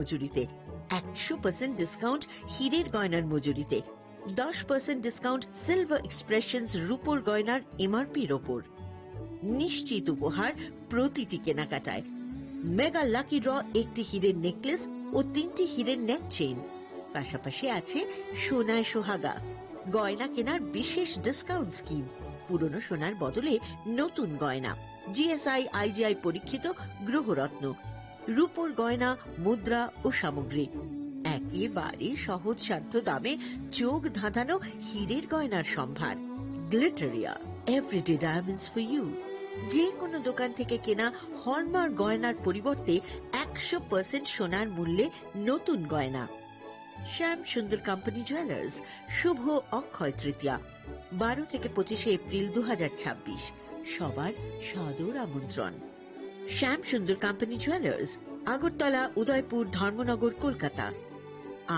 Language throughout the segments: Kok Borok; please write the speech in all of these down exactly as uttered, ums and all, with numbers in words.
মজুরিতে, একশো percent discount হীরের গয়নার মজুরিতে, দশ পার্সেন্ট ডিসকাউন্ট সিলভার এক্সপ্রেশনস রূপোর গয়নার এমআরপির ওপর। নিশ্চিত উপহার প্রতিটি কেনাকাটায়। মেগা লাকি ড্র, একটি হীরের নেকলেস ও তিনটি হীরের নেক চেইন, পাশাপাশি আছে সোনায় সোহাগা। গয়না কেনার বিশেষ ডিসকাউন্ট স্কিম, পুরনো সোনার বদলে নতুন গয়না, জিএসআই আইজিআই পরীক্ষিত গ্রহরত্ন, রূপোর গয়না, মুদ্রা ও সামগ্রী। একেবারে সহজসাধ্য দামে চোখ ধাঁধানো হীরের গয়নার সম্ভার। Glitteria, everyday diamonds for you. যে কোনো দোকান থেকে কেনা হলমার্ক গয়নার পরিবর্তে একশো পার্সেন্ট সোনার মূল্যে নতুন গয়না। শ্যাম সুন্দর কোম্পানি জুয়েলার্স, শুভ অক্ষয় তৃতীয়া, বারো থেকে পঁচিশে এপ্রিল দু হাজার ছাব্বিশ। সবার সাদর আমন্ত্রণ। শ্যাম সুন্দর কোম্পানি জুয়েলার্স, আগরতলা, উদয়পুর, ধর্মনগর, কলকাতা।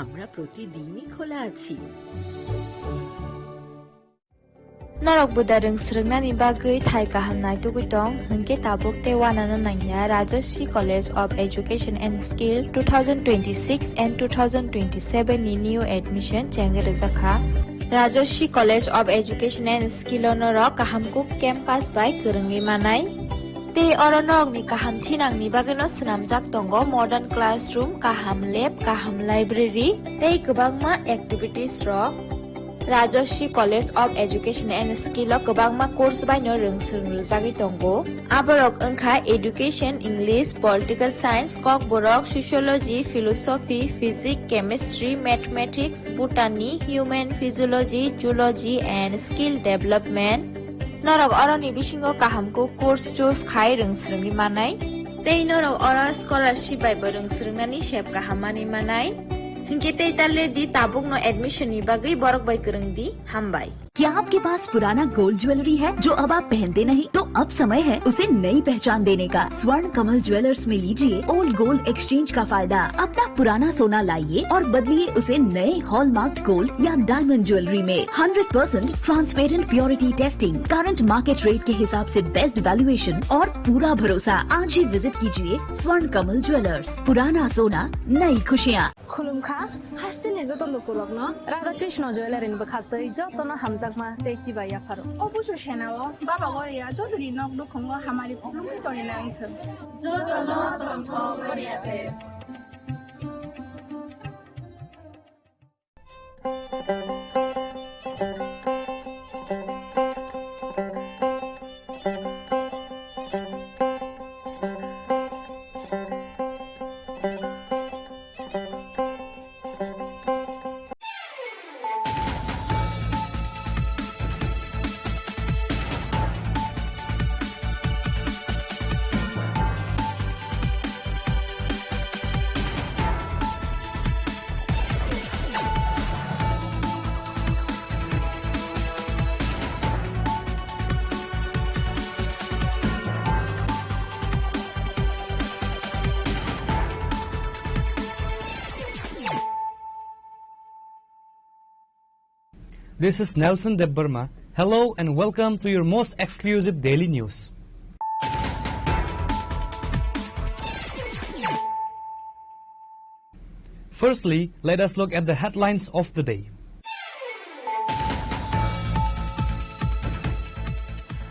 আমরা প্রতিদিনই খোলা আছি। Norok buda rwng swrwngnani bagwi thai kaham naitugwi tong, hwnkhe tabuk tei uanano nangya Rajashree College of Education and Skill two thousand twenty-six and two thousand twenty-seven ni new admission chengwi rwjakha. Rajashree College of Education and Skill o norok kaham kuk campus bai kwrwngwi manai. Tei oro norokni kaham thinangni bagwino swnamjak tongo modern classroom, kaham lab, kaham library tei kwbangma activities rok. Rajashree College of Education and Skill o kwbangma course baino rwng swrwng rwjagwi tongo. Aborok wngkha Education, English, Political Science, Kokborok, Sociology, Philosophy, Physics, Chemistry, Mathematics, Botany, Human Physiology, Zoology and Skill Development. Norok oroni bisingo kaham kuk course choose khai rwng swrwngwi manai. Tei norok oro scholarship bai bo rwng swrwngnani sep kaham manwi manai. Hinkhe tei ta le di, tabukno admission ni bagwi borok bai kwrwng di. Hambai. क्या आपके पास पुराना gold jewellery है जो अब आप पहनते नहीं, तो अब समय है उसे नई पहचान देने का। स्वर्ण कमल ज्वेलर्स में लीजिए ओल्ड गोल्ड एक्सचेंज का फायदा। अपना पुराना सोना लाइए और बदलिए उसे नए हॉलमार्क्ड गोल्ड या डायमंड ज्वेलरी में। Hundred percent transparent purity testing, current market rate के हिसाब से बेस्ट वैल्यूएशन और पूरा भरोसा। आज ही विजिट कीजिए स्वर्ण कमल ज्वेलर्स। पुराना सोना, नई खुशियाँ। Khulumkha, hasteni joto lukurokno Radha Krishna Jewellery ni bwkhaktwi jotono hamjakma tei chibai yapharo. O busu senao Baba Goria jotoni nok nukhungo hamari khulumwi tongwi nang thung. Jotono tongthok Goria de. This is Nelson Debbarma. Hello and welcome to your most exclusive daily news. Firstly, let us look at the headlines of the day.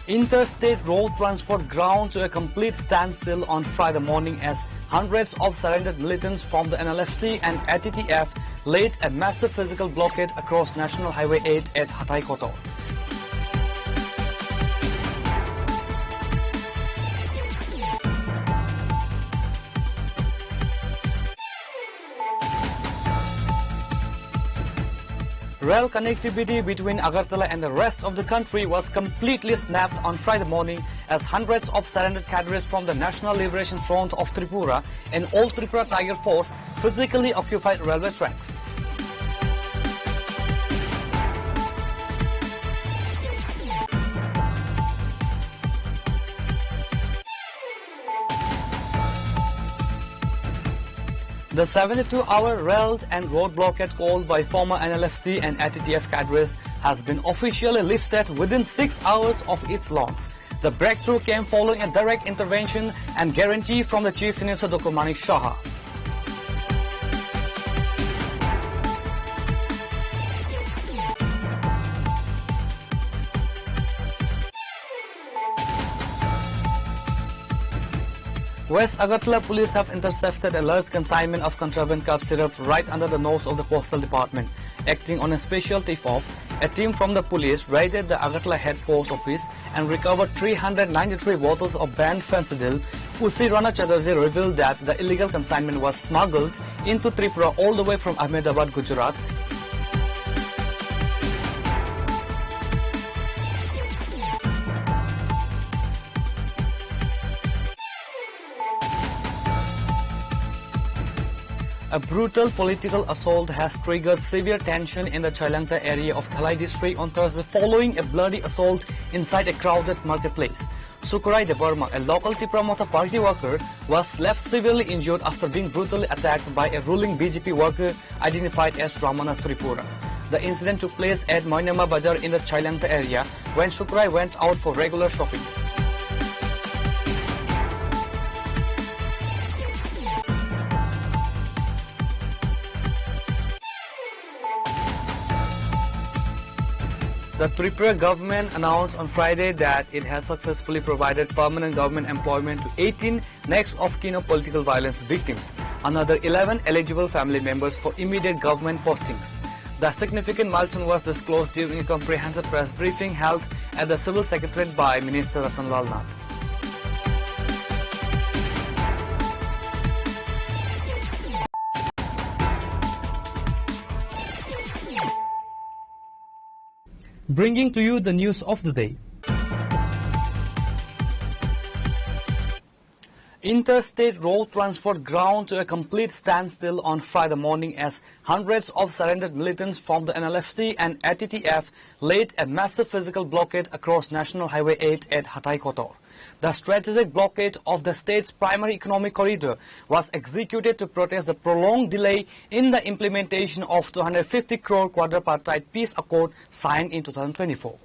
Interstate road transport ground to a complete standstill on Friday morning as hundreds of surrendered militants from the N L F C and A T T F laid a massive physical blockade across National Highway eight at Hatai Kotor. Rail connectivity between Agartala and the rest of the country was completely snapped on Friday morning as hundreds of surrendered cadres from the National Liberation Front of Tripura and All Tripura Tiger Force physically occupied railway tracks. The seventy-two hour rail and road blockade called by former N L F T and A T T F cadres has been officially lifted within six hours of its launch. The breakthrough came following a direct intervention and guarantee from the Chief Minister Doctor Manik Saha. West Agartala police have intercepted a large consignment of contraband cough syrup right under the nose of the postal department. Acting on a special tip-off, a team from the police raided the Agartala head post office and recovered three hundred ninety-three bottles of banned fentanyl. O C Rana Chatterjee revealed that the illegal consignment was smuggled into Tripura all the way from Ahmedabad, Gujarat. A brutal political assault has triggered severe tension in the Chailangta area of Dhalai district on Thursday following a bloody assault inside a crowded marketplace. Sukurai Debbarma, a local Tipra Motha party worker, was left severely injured after being brutally attacked by a ruling B J P worker identified as Ramana Tripura. The incident took place at Moinama Bazar in the Chailangta area when Sukurai went out for regular shopping. The Tripura government announced on Friday that it has successfully provided permanent government employment to eighteen next of kin of political violence victims, another eleven eligible family members for immediate government postings. The significant milestone was disclosed during a comprehensive press briefing held at the Civil Secretariat by Minister Ratan Lal Nath. Bringing to you the news of the day. Interstate road transport ground to a complete standstill on Friday morning as hundreds of surrendered militants from the N L F C and A T T F laid a massive physical blockade across National Highway eight at Hatai Kotor. The strategic blockade of the state's primary economic corridor was executed to protest the prolonged delay in the implementation of two hundred fifty crore quadripartite peace accord signed in two thousand twenty-four.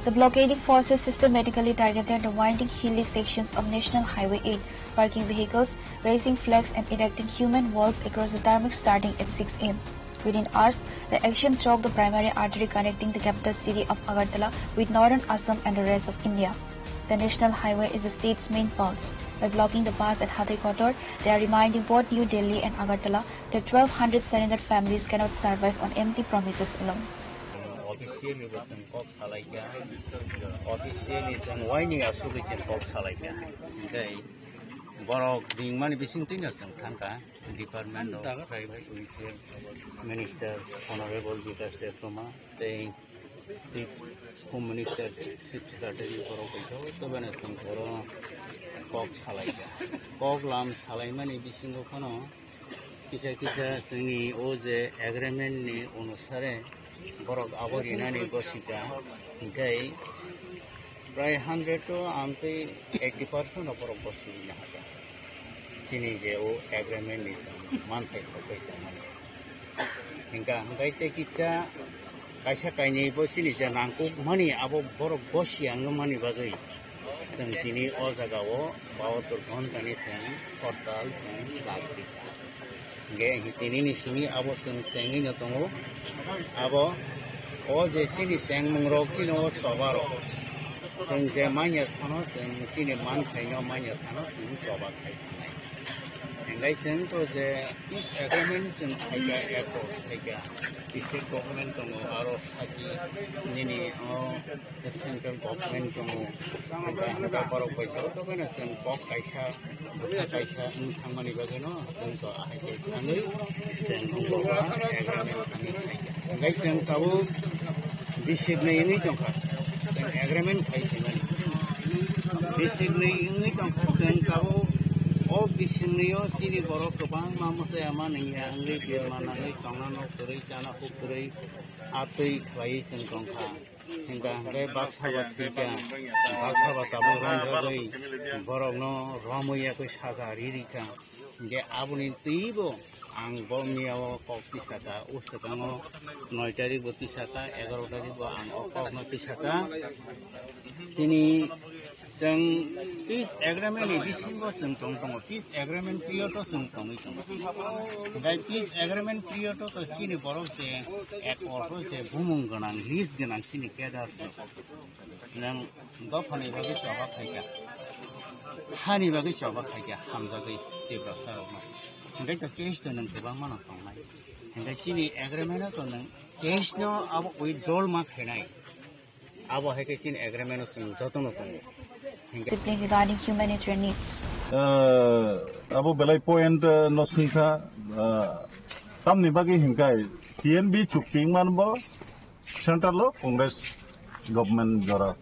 The blockading forces systematically targeted the winding hilly sections of National Highway eight, parking vehicles, raising flags, and erecting human walls across the tarmac starting at six a m. Within hours, the action choked the primary artery connecting the capital city of Agartala with northern Assam and the rest of India. The national highway is the state's main pulse. By blocking the pass at Hatai Kotor, they are reminding both New Delhi and Agartala that twelve hundred surrendered families cannot survive on empty promises alone. Officially bo chwng kok salaikha, officially chwng waini asugwi chwng kok salaikha. Hwnkhe borok ringmani bisingtwino chwng thangkha. Department of Tribal Welfare Minister Honorable Bikash Debbarma tei Chief Home Minister, Chief Secretary borok bai jotono chwng oro kok salaikha. Kok lam salaimani bisingo phano kisa kisa chwngni o je agreement ni onusare borok abo rinani gosika, hwnkhe prai hundred to amtwi eighty percent o borok gosi rina hakha. Chini je o agreement ni chwng manthai sokwi tongmani. Hingkha hingkhai tei kisa kaisa kainwi bo chini je nangkukmani abo borok gosi ang wngmani bagwi chwng tini o jaga o bahatur ghontani chwng hortal chwng lagdi. Hingkhe tini ni simi abo chwng chengwi no tongo. Abo o je chini chengmung rok chini o choba rok. Chwng je manya sano chwng chini manthai no manya sano chwng choba khai thangnai. Hingkhe chwng to je peace agreement chwng khaikha, accord khaikha. State government tongo, aro saki nini o central government tongo. Hingkhe hingkhe borok bai joto bai no chwng kok kaisa, bwkha kaisa wng thangmani bagwi no chwng to ahai khe thangwi chwng wng bo agreement thangwi khaikha. Hingkhe chwng tabuk bisik nai wngwi tongkha, chwng agreement khai phaimani. Bisik nai wngwi tongkha, chwng tabuk O bisingni o chini borok kwbangma mwchaya ma nungya wngwi birma nangwi tongna no kwrwi chana kwrwi atwi khlaiwi chwng tongkha. Hingkha hingkhe baksa ba thwikha, baksa ba tabuk romjagwi borokno romwi yakwi saja ririkha. Hingkhe aboni twibo ang bo miyao kok tisaka, o swkango noi tarikbo tisaka, egaroh tarikbo ang o kokno tisaka. Chini chwng peace agreement ni bisingo chwng tong tongo, peace agreement period o chwng tongwi tongo. Hingkhe peace agreement period o to chini borok je accord o je bumung gwnang, list gwnang chini cadre rok. Nwng dophani bagwi choba khaikha, hani bagwi choba khaikha, hamjagwi Tiprasa rokno. Hingkhe to case to nwng kwbangma no tongnai. Hingkhe chini agreement o to nwng case no abo withdrawal ma khainai. Abo hai khe chini agreement o chwng jotono tongo. Hingkhe sibling regarding humanitarian needs. Ah, abo belai point, ah, no swngkha, ah, tamni bagwi hinkhai T N B chukti wngmani bo Central o Congress government jora,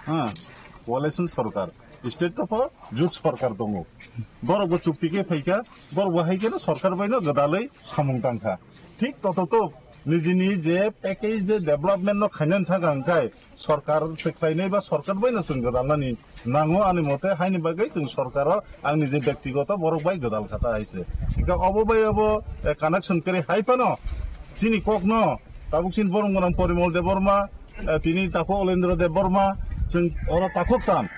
ha, coalition sorkar, state o pho jut sorkar tongo. Borok bo chukti khe phaikha, borok bo hai kheno sorkar bai no gwdalwi samung tangkha. Thik tototo nijini je package de development no khainani thangkha hwnkhe sorkar se khlainai ba sorkar bai no chwng gwdalnani nango ani mote, haini bagwi chwng sorkaro angni je bektigoto borok bai gwdal kha ta hai se. Hingkhe obo bai obo, eh, connection kwrwi hai phano chini kokno tabuk chini borok gwnang Porimol Debbarma, eh, tini takhuk Olendra Debbarma, chwng oro takhuk tam,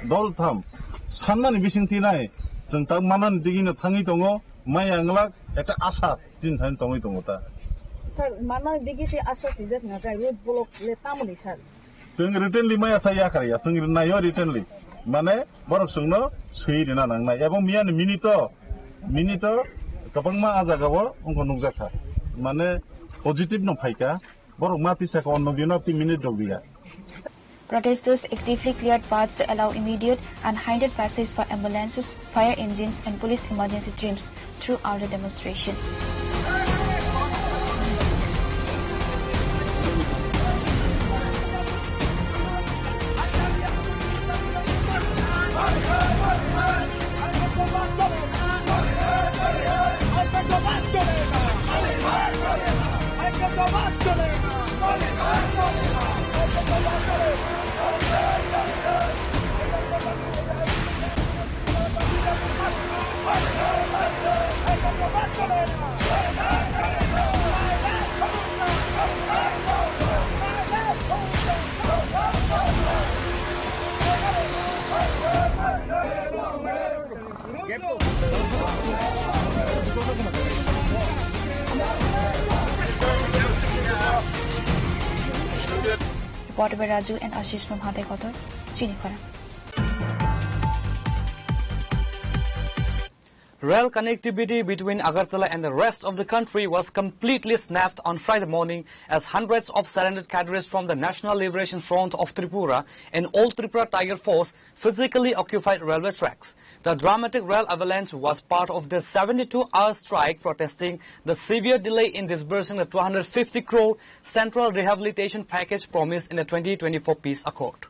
dol tham sanmani bising tinai chwng tak manani digino thangwi tongo, maya wnglak ekta asa chini thani tongwi tongo ta. Sir, manani digi se asa sijak na jai, road block le tamoni sir. Chwng written li maya cha yakarya, chwng naio written li. Mane borok chwngno swi rina nangnai. Ebong miyani minute o, minute o kwbangma ah jagao wngkha nukjakha. Mane positive no phaikha. Borok ma tisa kha onno dino twi minute rok diya. Protesters actively cleared paths to allow immediate and hindered passage for ambulances, fire engines, and police emergency teams throughout the demonstration. Reported by Raju and Ashish from Hatay Kotor, Chini Khorang. Rail connectivity between Agartala and the rest of the country was completely snapped on Friday morning as hundreds of surrendered cadres from the National Liberation Front of Tripura and All Tripura Tiger Force physically occupied railway tracks. The dramatic rail avalanche was part of the seventy-two hour strike protesting the severe delay in disbursing the two hundred fifty crore central rehabilitation package promised in the twenty twenty-four peace accord.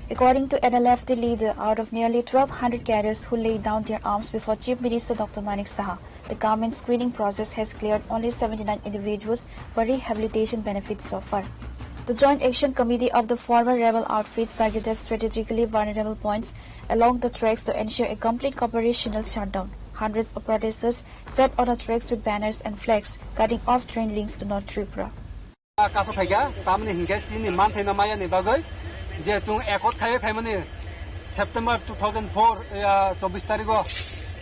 According to N L F T leader, out of nearly twelve hundred cadres who laid down their arms before Chief Minister Doctor Manik Saha, the government screening process has cleared only seventy-nine individuals for rehabilitation benefits so far. The Joint Action Committee of the former rebel outfits targeted strategically vulnerable points along the tracks to ensure a complete operational shutdown. Hundreds of protesters sat on the tracks with banners and flags, cutting off train links to North Tripura. Kaso phaikha, tamni hinkhe chini manthaino mayani bagwi je chwng ekot khaiwi phaimani September two thousand four, ya, chobbish tarigo,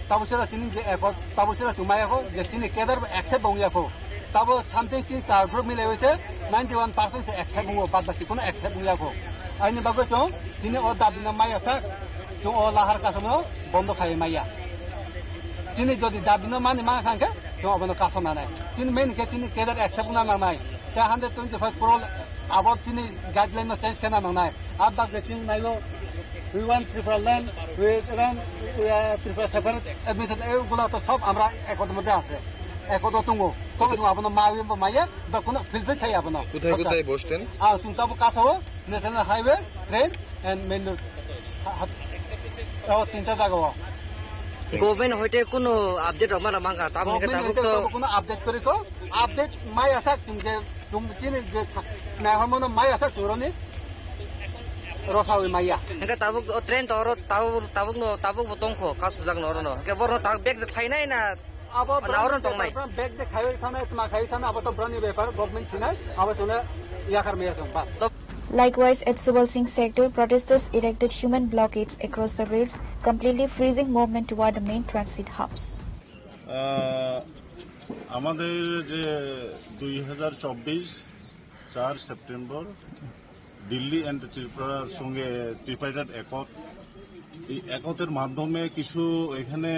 tabo sera chini je ekot, tabo sera chwng mayakho, je chini kedar bo accept bo wngya kho. Tabo something chini char group milaiwi se ninety one percent se accept wngo, bad baki kono accept wngya kho. Aini bagwi chwng chini o dabi no maya sak, chwng o lahar kasono bondo khaiwi maya. Chini jodi dabi no mani ma kha hwnkhe, chwng obono kaso nanai. Chini main khe chini kedar accept wngna nanai. Hundred twenty-five crore abo chini guideline no change khena nangnai. Ar bak de chini naio, we want Tripura land, we want, uh, Tripura separate admission, এগুলা তো সব আমরা একতার মধ্যে আছে, একতা তুঙ্গো। তবে তুমি আপনার মা এবং মায়ে বা কোনো ফিলফিল খাই আপনার। কোথায় কোথায় বসতেন? আর তুমি তাবো কাছে হো, national highway, train and main road. ও তিনটা জায়গা। Government hoite kuno update rok mana mangkha, tamo hwnkhe tabuk to kuno update kori to, update mai asak chungke, chung chini je sa-, nai hormono mai asak churoni rosawi maya. Hwnkhe tabuk o train to oro tabuk, tabuk no, tabuk bo tongkho, kasujak no oro no. Hwnkhe borno tabuk bag de phainai na, abo na oro brani tongnai. Bepar, brani bag de khaiwi thanai, tma khaiwi thanai, abo to brani bepar, government sinai, abo chwngno yakar maya chwng, bas. Likewise, at Subal Singh sector, protesters erected human blockades across the rails, completely freezing movement toward the main transit hubs. আহ, আমাদের যে দুই হাজার চব্বিশ চার সেপ্টেম্বর দিল্লি অ্যান্ড ত্রিপুরার সঙ্গে ট্রিপাইটাইট অ্যাকর্ড, এই অ্যাকর্ডের মাধ্যমে কিছু এখানে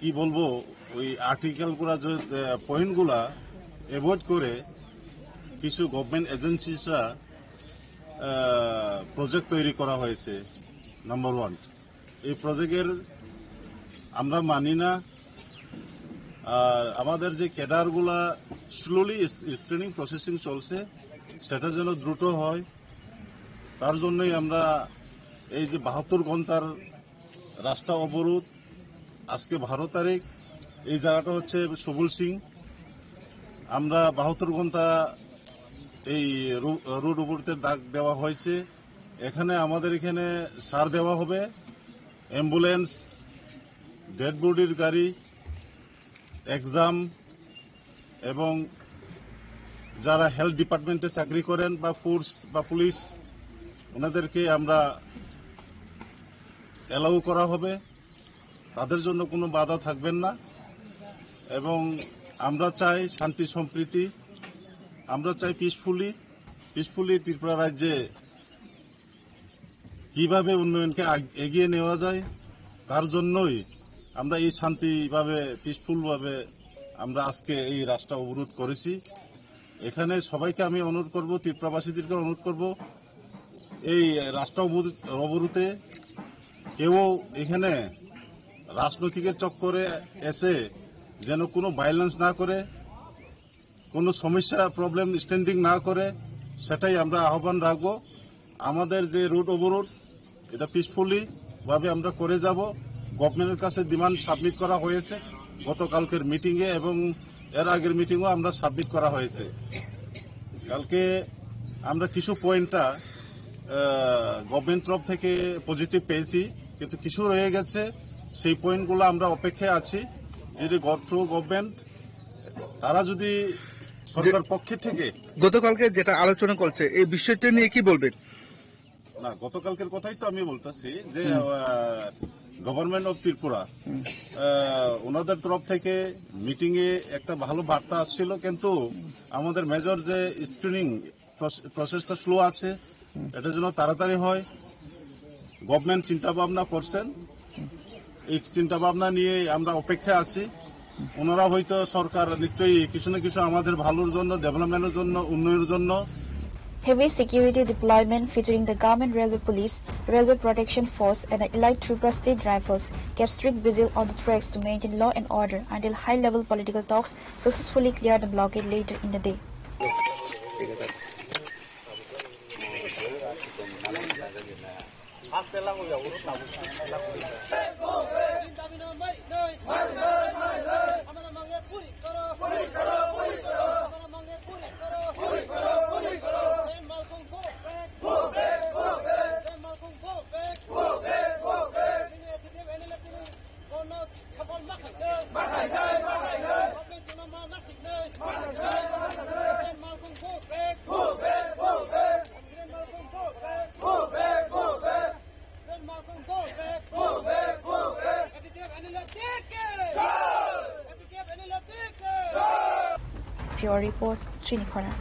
কি বলবো, ওই আর্টিকেলগুলা যে, আহ, পয়েন্টগুলা অ্যাভয়েড করে কিছু গভর্নমেন্ট এজেন্সিসরা, আহ, প্রজেক্ট তৈরি করা হয়েছে, নাম্বার ওয়ান। এই প্রজেক্টের আমরা মানি না। আর আমাদের যে ক্যাডারগুলা স্লোলি স্ক্রিনিং প্রসেসিং চলছে, সেটা যেন দ্রুত হয়, তার জন্যই আমরা এই যে বাহাত্তর ঘন্টার রাস্তা অবরোধ, আজকে বারো তারিখ, এই জায়গাটা হচ্ছে সুবল সিং। আমরা বাহাত্তর ঘন্টা এই রো-, রোড অবরোধের ডাক দেওয়া হয়েছে। এখানে আমাদের এখানে সার দেওয়া হবে, অ্যাম্বুলেন্স, ডেড বডির গাড়ি, এক্সাম এবং যারা হেলথ ডিপার্টমেন্টে চাকরি করেন বা ফোর্স বা পুলিশ, ওনাদেরকে আমরা অ্যালাউ করা হবে, তাদের জন্য কোনো বাধা থাকবেন না। এবং আমরা চাই শান্তি সম্প্রীতি, আমরা চাই পিসফুলি, পিসফুলি ত্রিপুরা রাজ্যে কিভাবে উন্নয়নকে আগ-, এগিয়ে নেওয়া যায়, তার জন্যই আমরা এই শান্তিভাবে, পিসফুলভাবে আমরা আজকে এই রাস্তা অবরোধ করেছি। এখানে সবাইকে আমি অনুরোধ করব, ত্রিপুরাবাসীদেরকে অনুরোধ করব, এই রাস্তা অবরোধ, অবরোধে কেউ এখানে রাজনৈতিকের চক্করে এসে যেন কোনো ভায়োলেন্স না করে, কোনো সমস্যা, প্রবলেম স্ট্যান্ডিং না করে, সেটাই আমরা আহ্বান রাখবো। আমাদের যে রোড অবরোধ, এটা পিসফুলি ভাবে আমরা করে যাব। গভর্নমেন্টের কাছে ডিমান্ড সাবমিট করা হয়েছে গতকালকের মিটিংয়ে এবং এর আগের মিটিংও আমরা সাবমিট করা হয়েছে। কালকে আমরা কিছু পয়েন্টটা, আহ, গভর্নমেন্ট তরফ থেকে পজিটিভ পেয়েছি, কিন্তু কিছু রয়ে গেছে, সেই পয়েন্টগুলো আমরা অপেক্ষায় আছি। যদি গভর্নমেন্ট তারা যদি সরকার পক্ষে থেকে গতকালকে যেটা আলোচনা করছে, এই বিষয়টা নিয়ে কি বলবেন? না, গতকালকের কথাই তো আমি বলতেছি যে, হুম। আহ, গভর্নমেন্ট অফ ত্রিপুরা, হুম। আহ, ওনাদের তরফ থেকে মিটিং এ একটা ভালো বার্তা আসছিল, কিন্তু আমাদের মেজর যে স্ক্রিনিং প্রস-, প্রসেসটা স্লো আছে, হুম। এটা যেন তাড়াতাড়ি হয়। গভর্নমেন্ট চিন্তা ভাবনা করছেন, এই চিন্তা ভাবনা নিয়ে আমরা অপেক্ষায় আছি। ওনারা হয়তো, সরকার নিশ্চয়ই কিছু না কিছু আমাদের ভালোর জন্য, ডেভেলপমেন্টের জন্য, উন্নয়নের জন্য। Heavy security deployment featuring the Government Railway Police, Railway Protection Force and the elite Tripura State Rifles kept strict vigil on the tracks to maintain law and order until high-level political talks successfully cleared the blockade later in the day. Bureau Report, Chinikhora.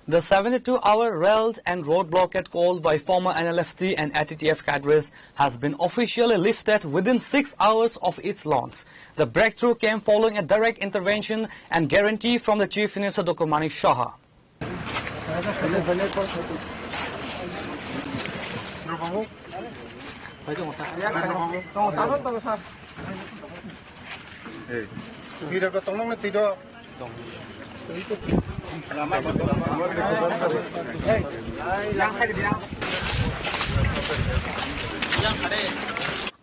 The seventy-two hour railed and road blockade called by former N L F T and A T T F cadres has been officially lifted within six hours of its launch. The breakthrough came following a direct intervention and guarantee from the Chief Minister Doctor Manik Saha.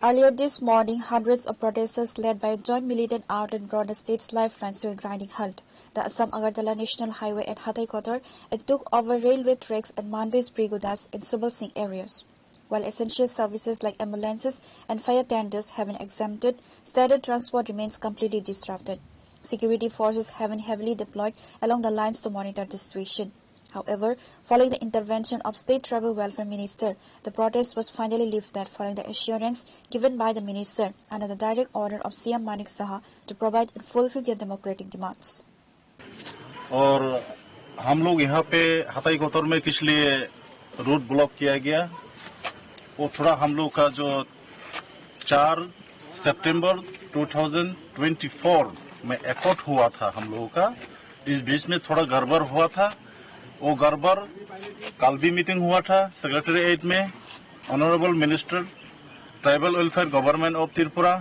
Earlier this morning, hundreds of protesters led by a joint militant out and brought the state's lifelines to a grinding halt, the Assam Agartala National Highway at Hatai Kotor, and took over railway tracks at Mandui's Brigudas and Subal Singh areas. While essential services like ambulances and fire tenders have been exempted, standard transport remains completely disrupted. Security forces have been heavily deployed along the lines to monitor the situation. However, following the intervention of State Tribal Welfare Minister, the protest was finally lifted following the assurance given by the minister under the direct order of C M Manik Saha to provide and fulfill their democratic demands. और हम लोग यहाँ पे हताई कोतर में किस लिए रोड ब्लॉक किया गया, वो थोड़ा हम लोग का जो चार सितंबर दो हज़ार चौबीस में एकॉर्ड हुआ था हम लोगों का, इस बीच में थोड़ा गड़बड़ हुआ था। वो गड़बड़, कल भी मीटिंग हुआ था सेक्रेटेरिएट में, Honorable Minister, Tribal Welfare Government of Tripura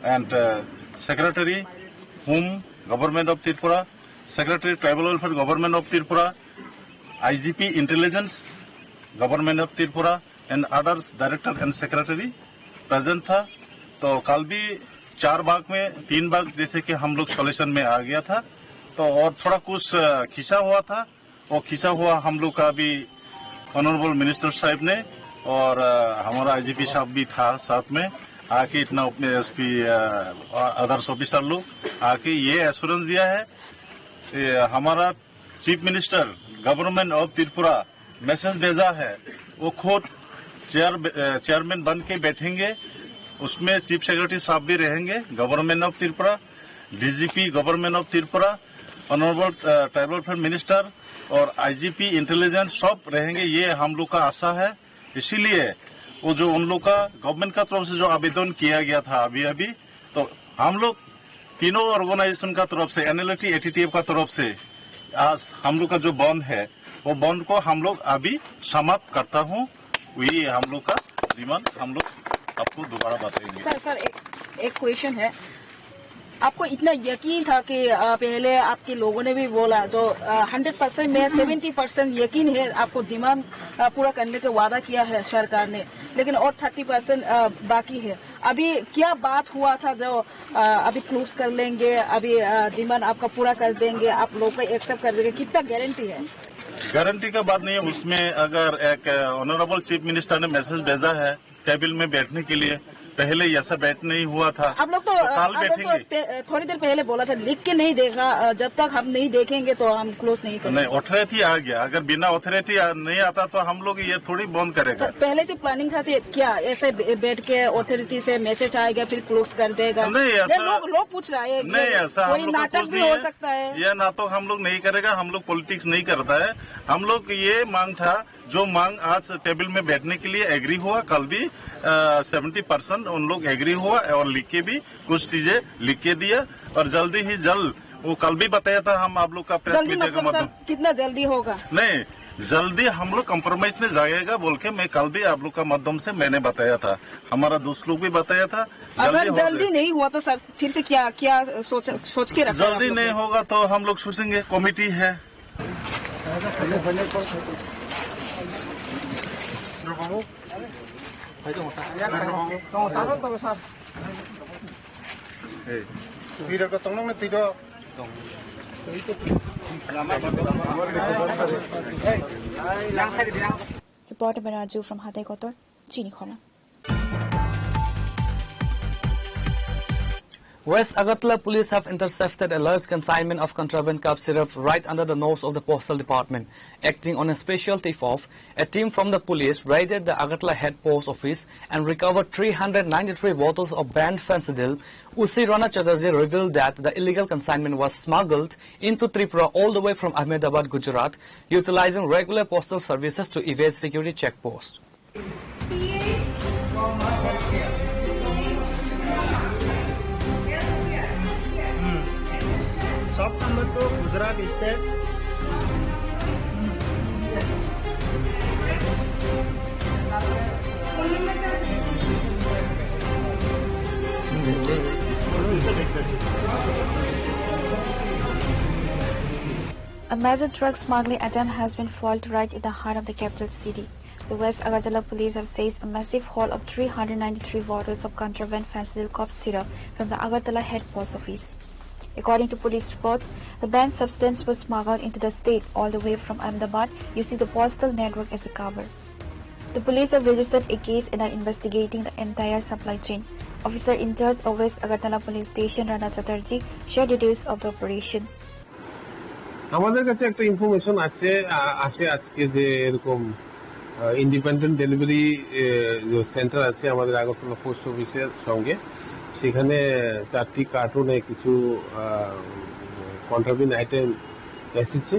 and, uh, Secretary Home Government of Tripura, Secretary Tribal Welfare Government of Tripura, I G P Intelligence Government of Tripura and others director and secretary present था। तो कल भी चार भाग में तीन भाग जैसे कि हम लोग सॉल्यूशन में आ गया था, तो और थोड़ा कुछ, अ, खिंचा हुआ था, वो खींचा हुआ हम लोग का भी ऑनरेबल मिनिस्टर साहब ने और, अ, हमारा आईजीपी साहब भी था साथ में, आके इतना अपने एसपी, अ, अदर्स ऑफिसर लोग आके ये एश्योरेंस दिया है कि हमारा chief minister government of Tripura message भेजा है, वो खुद चेयर, अ, चेयरमैन बन के बैठेंगे, उसमें चीफ सेक्रेटरी साहब भी रहेंगे, government of Tripura, DGP government of Tripura, honourable, uh, tribal welfare minister और आईजीपी इंटेलिजेंस सब रहेंगे, ये हम लोग का आशा है। इसीलिए वो जो उन लोग का गवर्नमेंट का तरफ से जो आवेदन किया गया था अभी अभी, तो हम लोग तीनों ऑर्गेनाइजेशन का तरफ से, एनएलएटी, एटीटीएफ का तरफ से आज हम लोग का जो बंद है, वो बंद को हम लोग अभी समाप्त करता हूँ। ये हम लोग का डिमांड हम लोग आपको दोबारा बताएंगे। सर, सर, एक, एक क्वेश्चन है, आपको इतना यकीन था कि, अ, पहले आपके लोगों ने भी बोला, तो, अ, हंड्रेड परसेंट में सेवेंटी परसेंट यकीन है आपको डिमांड, अ, पूरा करने का वादा किया है सरकार ने, लेकिन और थर्टी परसेंट, अ, बाकी है। अभी क्या बात हुआ था जो, अ, अभी क्लोज कर लेंगे, अभी, अ, डिमांड आपका पूरा कर देंगे, आप लोग का एक्सेप्ट कर देंगे, कितना गारंटी है? गारंटी का बात नहीं है, उसमें अगर एक, अ, ऑनरेबल चीफ मिनिस्टर ने मैसेज भेजा है, टेबल में बैठने के लिए, पहले ऐसा बैठ नहीं हुआ था। आप लोग तो, तो कल आप लोग तो बैठेंगे। पे-, थोड़ी देर पहले बोला था, लिख के नहीं देखा, अ, जब तक हम नहीं देखेंगे तो हम क्लोज नहीं करेंगे। नहीं, अथॉरिटी आ गया, अगर बिना अथॉरिटी आ, नहीं आता तो हम लोग ये थोड़ी बंद करेगा। तो पहले से प्लानिंग था कि क्या ऐसे बे-, बैठ के अथॉरिटी से मैसेज आएगा फिर क्लोज कर देगा? नहीं, ये ऐसा लोग, लोग पूछ रहा है, नहीं, ये ऐसा कोई हम लोग का नाटक कुछ भी नहीं हो है। सकता है। ये नाटक हम लोग नहीं करेगा, हम लोग पॉलिटिक्स नहीं करता है। हम लोग ये मांग था, जो मांग आज टेबल में बैठने के लिए एग्री हुआ, कल भी, अ, सेवेंटी परसेंट उन लोग एग्री हुआ और लिख के भी कुछ चीजें लिख के दिया और जल्दी ही जल्द, वो कल भी बताया था हम आप लोग का प्रेस जल्दी मीडिया के मतलब माध्यम। सर, कितना जल्दी होगा? नहीं, जल्दी हम लोग कॉम्प्रोमाइज में जाएगा बोल के मैं कल भी आप लोग का माध्यम से मैंने बताया था, हमारा दोस्त लोग भी बताया था, जल्दी अगर हो जल्दी जाए। नहीं हुआ तो सर फिर से क्या, क्या सोच, सोच के रखा है आप जल्दी लोग नहीं ने? होगा तो हम लोग सोचेंगे, कमेटी है। Reporter Banaju from Hatai Kotor, Chini Khorang. West Agartala police have intercepted a large consignment of contraband cough syrup right under the nose of the postal department. Acting on a special tip-off, a team from the police raided the Agartala head post office and recovered three hundred ninety-three bottles of banned fentanyl. O C Rana Chatterjee revealed that the illegal consignment was smuggled into Tripura all the way from Ahmedabad, Gujarat, utilizing regular postal services to evade security checkposts. Shop number two, Gujarat State. A major drug smuggling attempt has been foiled right in the heart of the capital city. The West Agartala police have seized a massive haul of three hundred ninety-three bottles of contraband fentanyl cough syrup from the Agartala head post office. According to police reports, the banned substance was smuggled into the state all the way from Ahmedabad using the postal network as a cover. The police have registered a case and are investigating the entire supply chain. Officer in charge of West Agartala Police Station, Rana Chatterjee, shared details of the operation. আমাদের কাছে একটা ইনফরমেশন আছে, আ-, আসে আজকে যে এরকম, আ, independent delivery, এ, যে সেন্টার আছে আমাদের আগরতলা পোস্ট অফিসের সঙ্গে, সেখানে চারটি কার্টুনে কিছু, আ, কন্ট্রাবিন আইটেম এসেছে।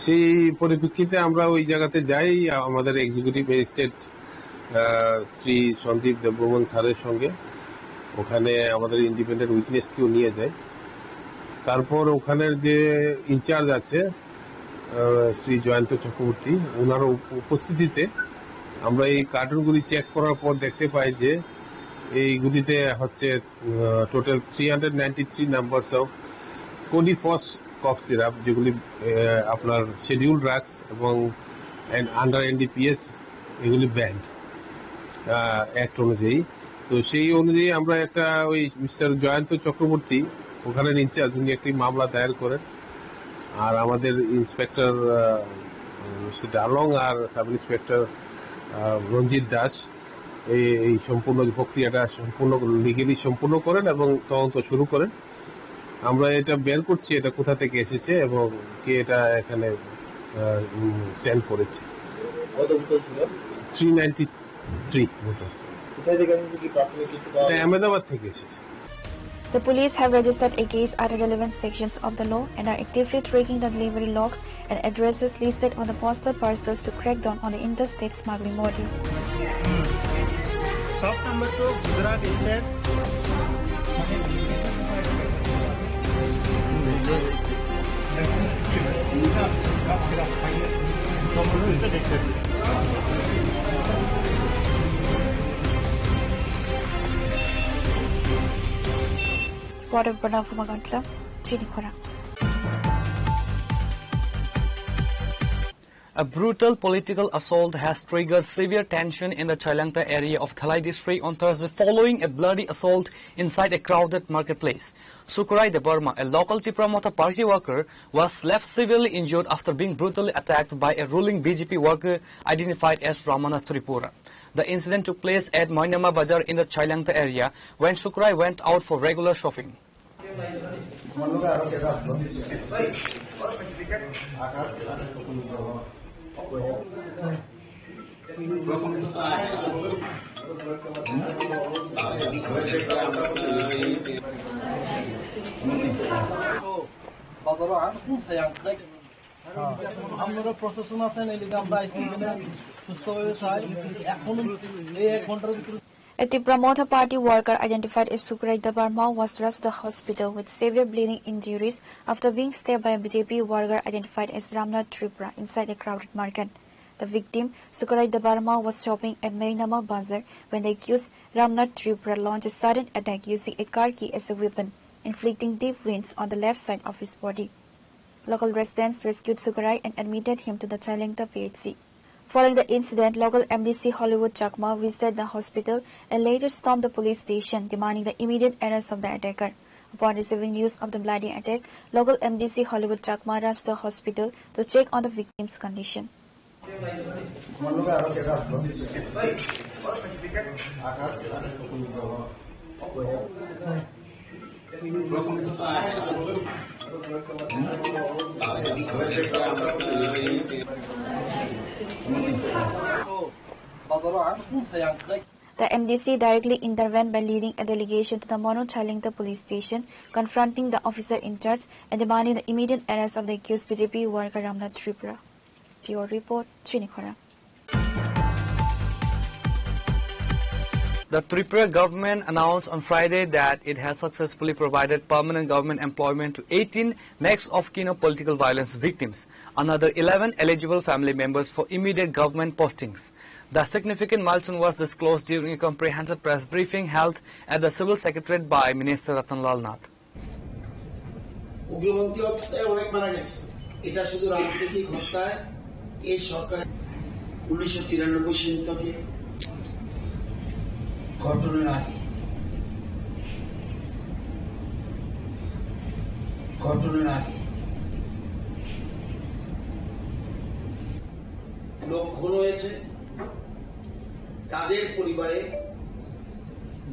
সেই পরিপ্রেক্ষিতে আমরা ওই জায়গাতে যাই, আমাদের এক্সিকিউটিভ ম্যাজিস্ট্রেট আহ, শ্রী সন্দীপ দেববর্মন স্যারের সঙ্গে ওখানে আমাদের ইন্ডিপেন্ডেন্ট উইটনেসকেও নিয়ে যাই। তারপর ওখানের যে ইনচার্জ আছে, আহ, শ্রী জয়ন্ত চক্রবর্তী, ওনার উপ-, উপস্থিতিতে আমরা এই কার্টুনগুলি চেক করার পর দেখতে পাই যে এইগুলিতে হচ্ছে, uh, total three hundred ninety three numbers of কোনিফস কফ সিরাপ, যেগুলি, আহ, আপনার শিডিউল ড্রাগস এবং আন্ডার এনডিপিএস এগুলি ব্যান্ড, আহ, অ্যাক্ট অনুযায়ী। তো সেই অনুযায়ী আমরা একটা ওই মিস্টার জয়ন্ত চক্রবর্তী, ওখানের ইনচার্জ, উনি একটি মামলা দায়ের করেন। আর আমাদের ইন্সপেক্টর, আহ, মিস্টার ডালং আর সাব ইন্সপেক্টর, আহ, রঞ্জিত দাস এই, এই সম্পূর্ণ প্রক্রিয়াটা সম্পূর্ণ, লিগ্যালি সম্পূর্ণ করেন এবং তদন্ত শুরু করেন। আমরা এটা বের করছি, এটা কোথা থেকে এসেছে এবং কে এটা এখানে, আহ, উম, সেন্ড করেছে। কত বোতল ছিল? থ্রি নাইনটি থ্রি বোতল। কোথায় থেকে এসেছে, কি প্রাথমিক কিছু পাওয়া এটা গেছে? আহমেদাবাদ থেকে এসেছে। The police have registered a case under relevant sections of the law and are actively tracking the delivery logs and addresses listed on the postal parcels to crack down on the interstate smuggling model. Shop number two, Gujarat State. Reporter Pranav Humagantla, Chini Khorang. A brutal political assault has triggered severe tension in the Chailangta area of Dhalai district on Thursday following a bloody assault inside a crowded marketplace. Sukurai Debbarma, a local Tipra Motha party worker, was left severely injured after being brutally attacked by a ruling B J P worker identified as Ramana Tripura. The incident took place at Moinama Bazar in the Chailangta area when Sukurai went out for regular shopping. বাজারও আর কোন সাই আনতে আমরা প্রশাসন আছেন, এই লিগে আমরা আইসি এখানে সুস্থভাবে চাই। এখন এই এক ঘন্টার ভিতরে A Tipra Motha Party worker identified as Sukurai Debbarma was rushed to the hospital with severe bleeding injuries after being stabbed by a B J P worker identified as Ramnath Tripura inside a crowded market. The victim, Sukurai Debbarma, was shopping at Moinama Bazar when the accused, Ramnath Tripura, launched a sudden attack using a car key as a weapon, inflicting deep wounds on the left side of his body. Local residents rescued Sukurai and admitted him to the Chailangta P H C. Following the incident, local M D C Hollywood Chakma visited the hospital and later stormed the police station, demanding the immediate arrest of the attacker. Upon receiving news of the bloody attack, local M D C Hollywood Chakma rushed the hospital to check on the victim's condition. তোমার লোকে আরো কেটে আসলো। আকাশ। The M D C directly intervened by leading a delegation to the Manu Chailengta police station, confronting the officer in charge and demanding the immediate arrest of the accused B J P worker Ramnath Tripura. Bureau report, Chini Khorang. The Tripura government announced on Friday that it has successfully provided permanent government employment to eighteen next of kin of political violence victims, another eleven eligible family members for immediate government postings. The significant milestone was disclosed during a comprehensive press briefing held at the Civil Secretariat by Minister Ratan Lal Nath. উগ্রপন্থী হত্যায় অনেক মারা গেছে। এটা শুধু রাজনৈতিক হত্যায় এই সরকার উনিশশো তিরানব্বই সাল থেকে ঘটনার আগে, ঘটনার আগে লোক খুন হয়েছে, তাদের পরিবারে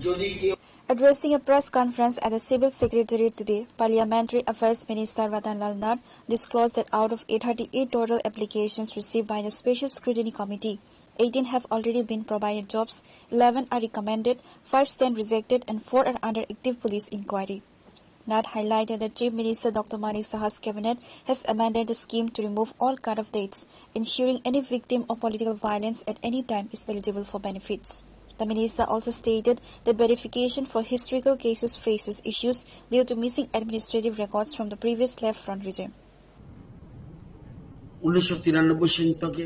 যদি কেউ Addressing a press conference at the Civil Secretariat today, Parliamentary Affairs Minister Ratan Lal Nath disclosed that out of eight thirty-eight total applications received by the Special Scrutiny Committee, eighteen have already been provided jobs, eleven are recommended, five stand rejected, and four are under active police inquiry. Nath highlighted that Chief Minister Doctor Manik Saha's cabinet has amended the scheme to remove all cut-off dates, ensuring any victim of political violence at any time is eligible for benefits. The minister also stated that verification for historical cases faces issues due to missing administrative records from the previous Left Front regime. উনিশশো তিরানব্বই সাল থেকে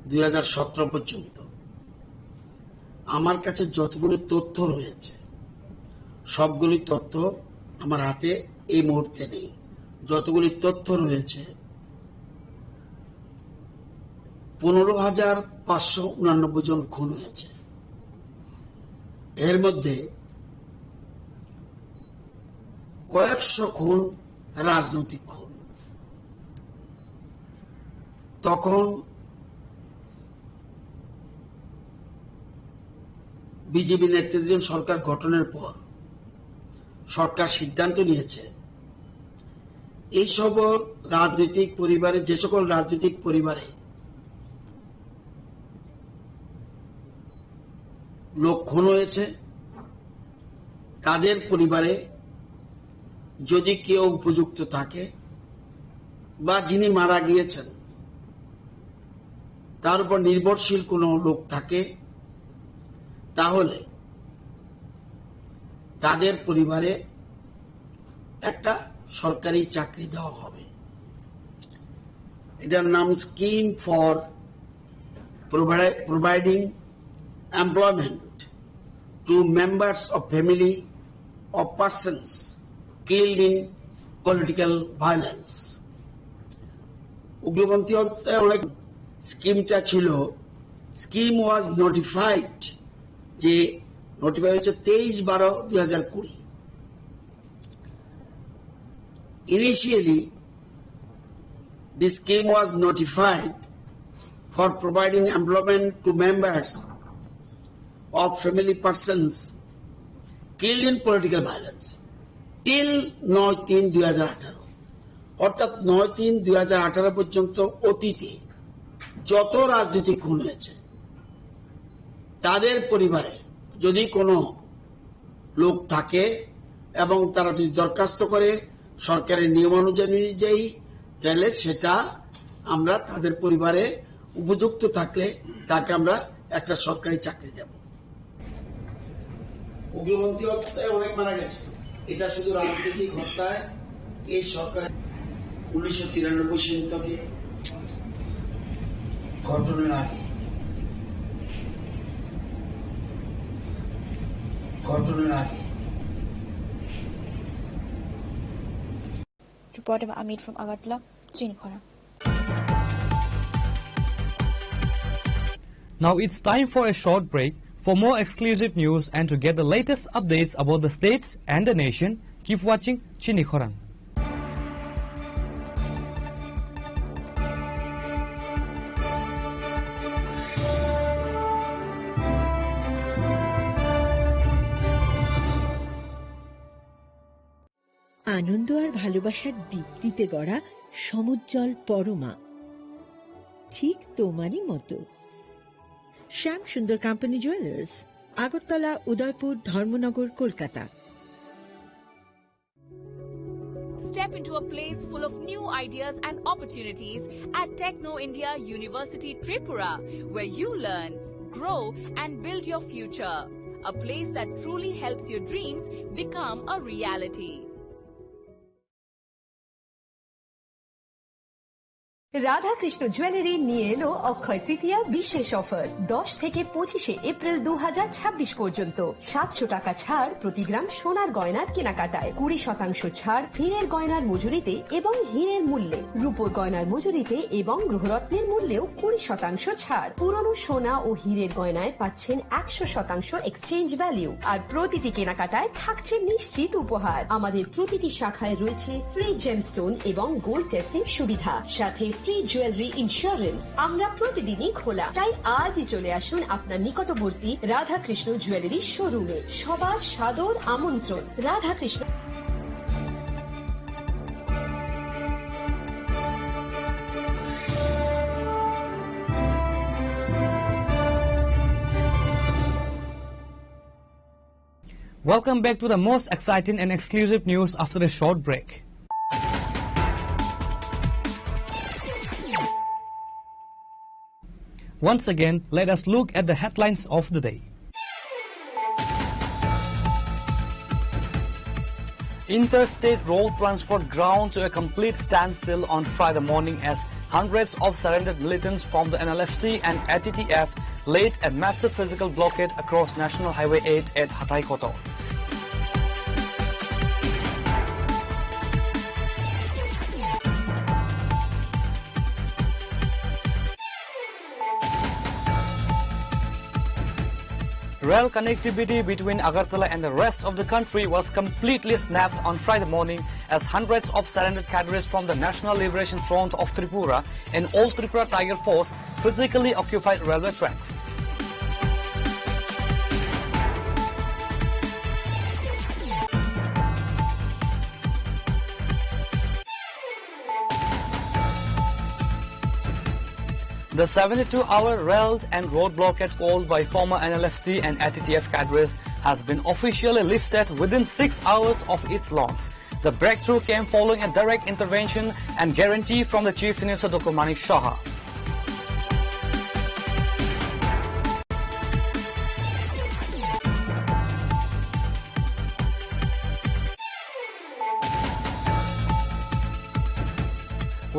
দুই হাজার সতেরো পর্যন্ত আমার কাছে যতগুলি তথ্য রয়েছে, সবগুলি তথ্য আমার হাতে এই মুহূর্তে নেই। যতগুলি তথ্য রয়েছে, পনেরো হাজার পাঁচশো উনানব্বই জন খুন হয়েছে। এর মধ্যে কয়েকশো খুন রাজনৈতিক খুন। তখন বিজেপি নেতৃত্বাধীন সরকার গঠনের পর সরকার সিদ্ধান্ত নিয়েছে, এই সব রাজনৈতিক পরিবারে, যে সকল রাজনৈতিক পরিবারে লোক খুন হয়েছে, তাদের পরিবারে যদি কেউ উপযুক্ত থাকে বা যিনি মারা গিয়েছেন, তার উপর নির্ভরশীল কোনো লোক থাকে, তাহলে তাদের পরিবারে একটা সরকারি চাকরি দেওয়া হবে। এটার নাম Scheme for Provi-, Providing Employment to Members of Family of Persons Killed in Political Violence. উগ্রপন্থী হত্যায় অনেক স্কিমটা ছিল, scheme was notified, যে নোটিফাই হচ্ছে তেইশ বারো দুই হাজার কুড়ি। Initially, the scheme was notified for providing employment to members of family persons killed in political violence till নয় তিন দুই হাজার আঠারো। অর্থাৎ নয় তিন দুই হাজার আঠারো পর্যন্ত অতীতে যত রাজনৈতিক খুন হয়েছে, তাদের পরিবারে যদি কোনো লোক থাকে এবং তারা যদি দরখাস্ত করে সরকারের নিয়মানুযায়ী, তাহলে সেটা আমরা তাদের পরিবারে উপযুক্ত থাকলে তাকে আমরা একটা সরকারি চাকরি দেব। উগ্রপন্থী হত্যায় অনেক মারা গেছে, এটা শুধু রাজনৈতিক হত্যায় এই সরকার উনিশশো তিরানব্বই সাল থেকে ঘটনার আগে, ঘটনার আগে। Reporter Amit from Agartala, Chini Khorang. Now it's time for a short break. For more exclusive news and to get the latest updates about the states and the nation, keep watching Chini Khorang. আনন্দ আর ভালোবাসার দীপ্তিতে গড়া সমুজ্জ্বল পরমা, ঠিক তোমারই মতো। শ্যাম সুন্দর company jewellers, Agartala, উদয়পুর, ধর্মনগর, Kolkata. Step into a place full of new ideas and opportunities at Techno India University Tripura, where you learn, grow, and build your future. A place that truly helps your dreams become a reality. Radhakrishna jewellery নিয়ে এলো অক্ষয় তৃতীয়া বিশেষ অফার। দশ থেকে পঁচিশে এপ্রিল দু হাজার ছাব্বিশ পর্যন্ত সাতশো টাকা ছাড় প্রতি গ্রাম সোনার গয়নার কেনাকাটায়, কুড়ি শতাংশ ছাড় হীরের গয়নার মজুরিতে এবং হীরের মূল্যে, রূপোর গয়নার মজুরিতে এবং গ্রহরত্নের মূল্যেও কুড়ি শতাংশ ছাড়। পুরনো সোনা ও হীরের গয়নায় পাচ্ছেন একশো শতাংশ এক্সচেঞ্জ ভ্যালু, আর প্রতিটি কেনাকাটায় থাকছে নিশ্চিত উপহার। আমাদের প্রতিটি শাখায় রয়েছে ফ্রি জেমস্টোন এবং গোল্ড টেস্টিং সুবিধা, সাথে ফ্রি জুয়েলারি ইন্স্যুরেন্স। আমরা প্রতিদিনই খোলা, তাই আজই চলে আসুন আপনার নিকটবর্তী রাধাকৃষ্ণ জুয়েলারি শোরুমে। সবার সাদর আমন্ত্রণ। Radhakrishna. Welcome back to the most exciting and exclusive news after a short break. Once again, let us look at the headlines of the day. Interstate road transport ground to a complete standstill on Friday morning as hundreds of surrendered militants from the N L F T and A T T F laid a massive physical blockade across National Highway eight at Hatai Kotor. Rail connectivity between Agartala and the rest of the country was completely snapped on Friday morning as hundreds of surrendered cadres from the National Liberation Front of Tripura and All Tripura Tiger Force physically occupied railway tracks. The seventy-two hour rail and road blockade called by former N L F T and A T T F cadres has been officially lifted within six hours of its launch. The breakthrough came following a direct intervention and guarantee from the Chief Minister Doctor Manik Saha.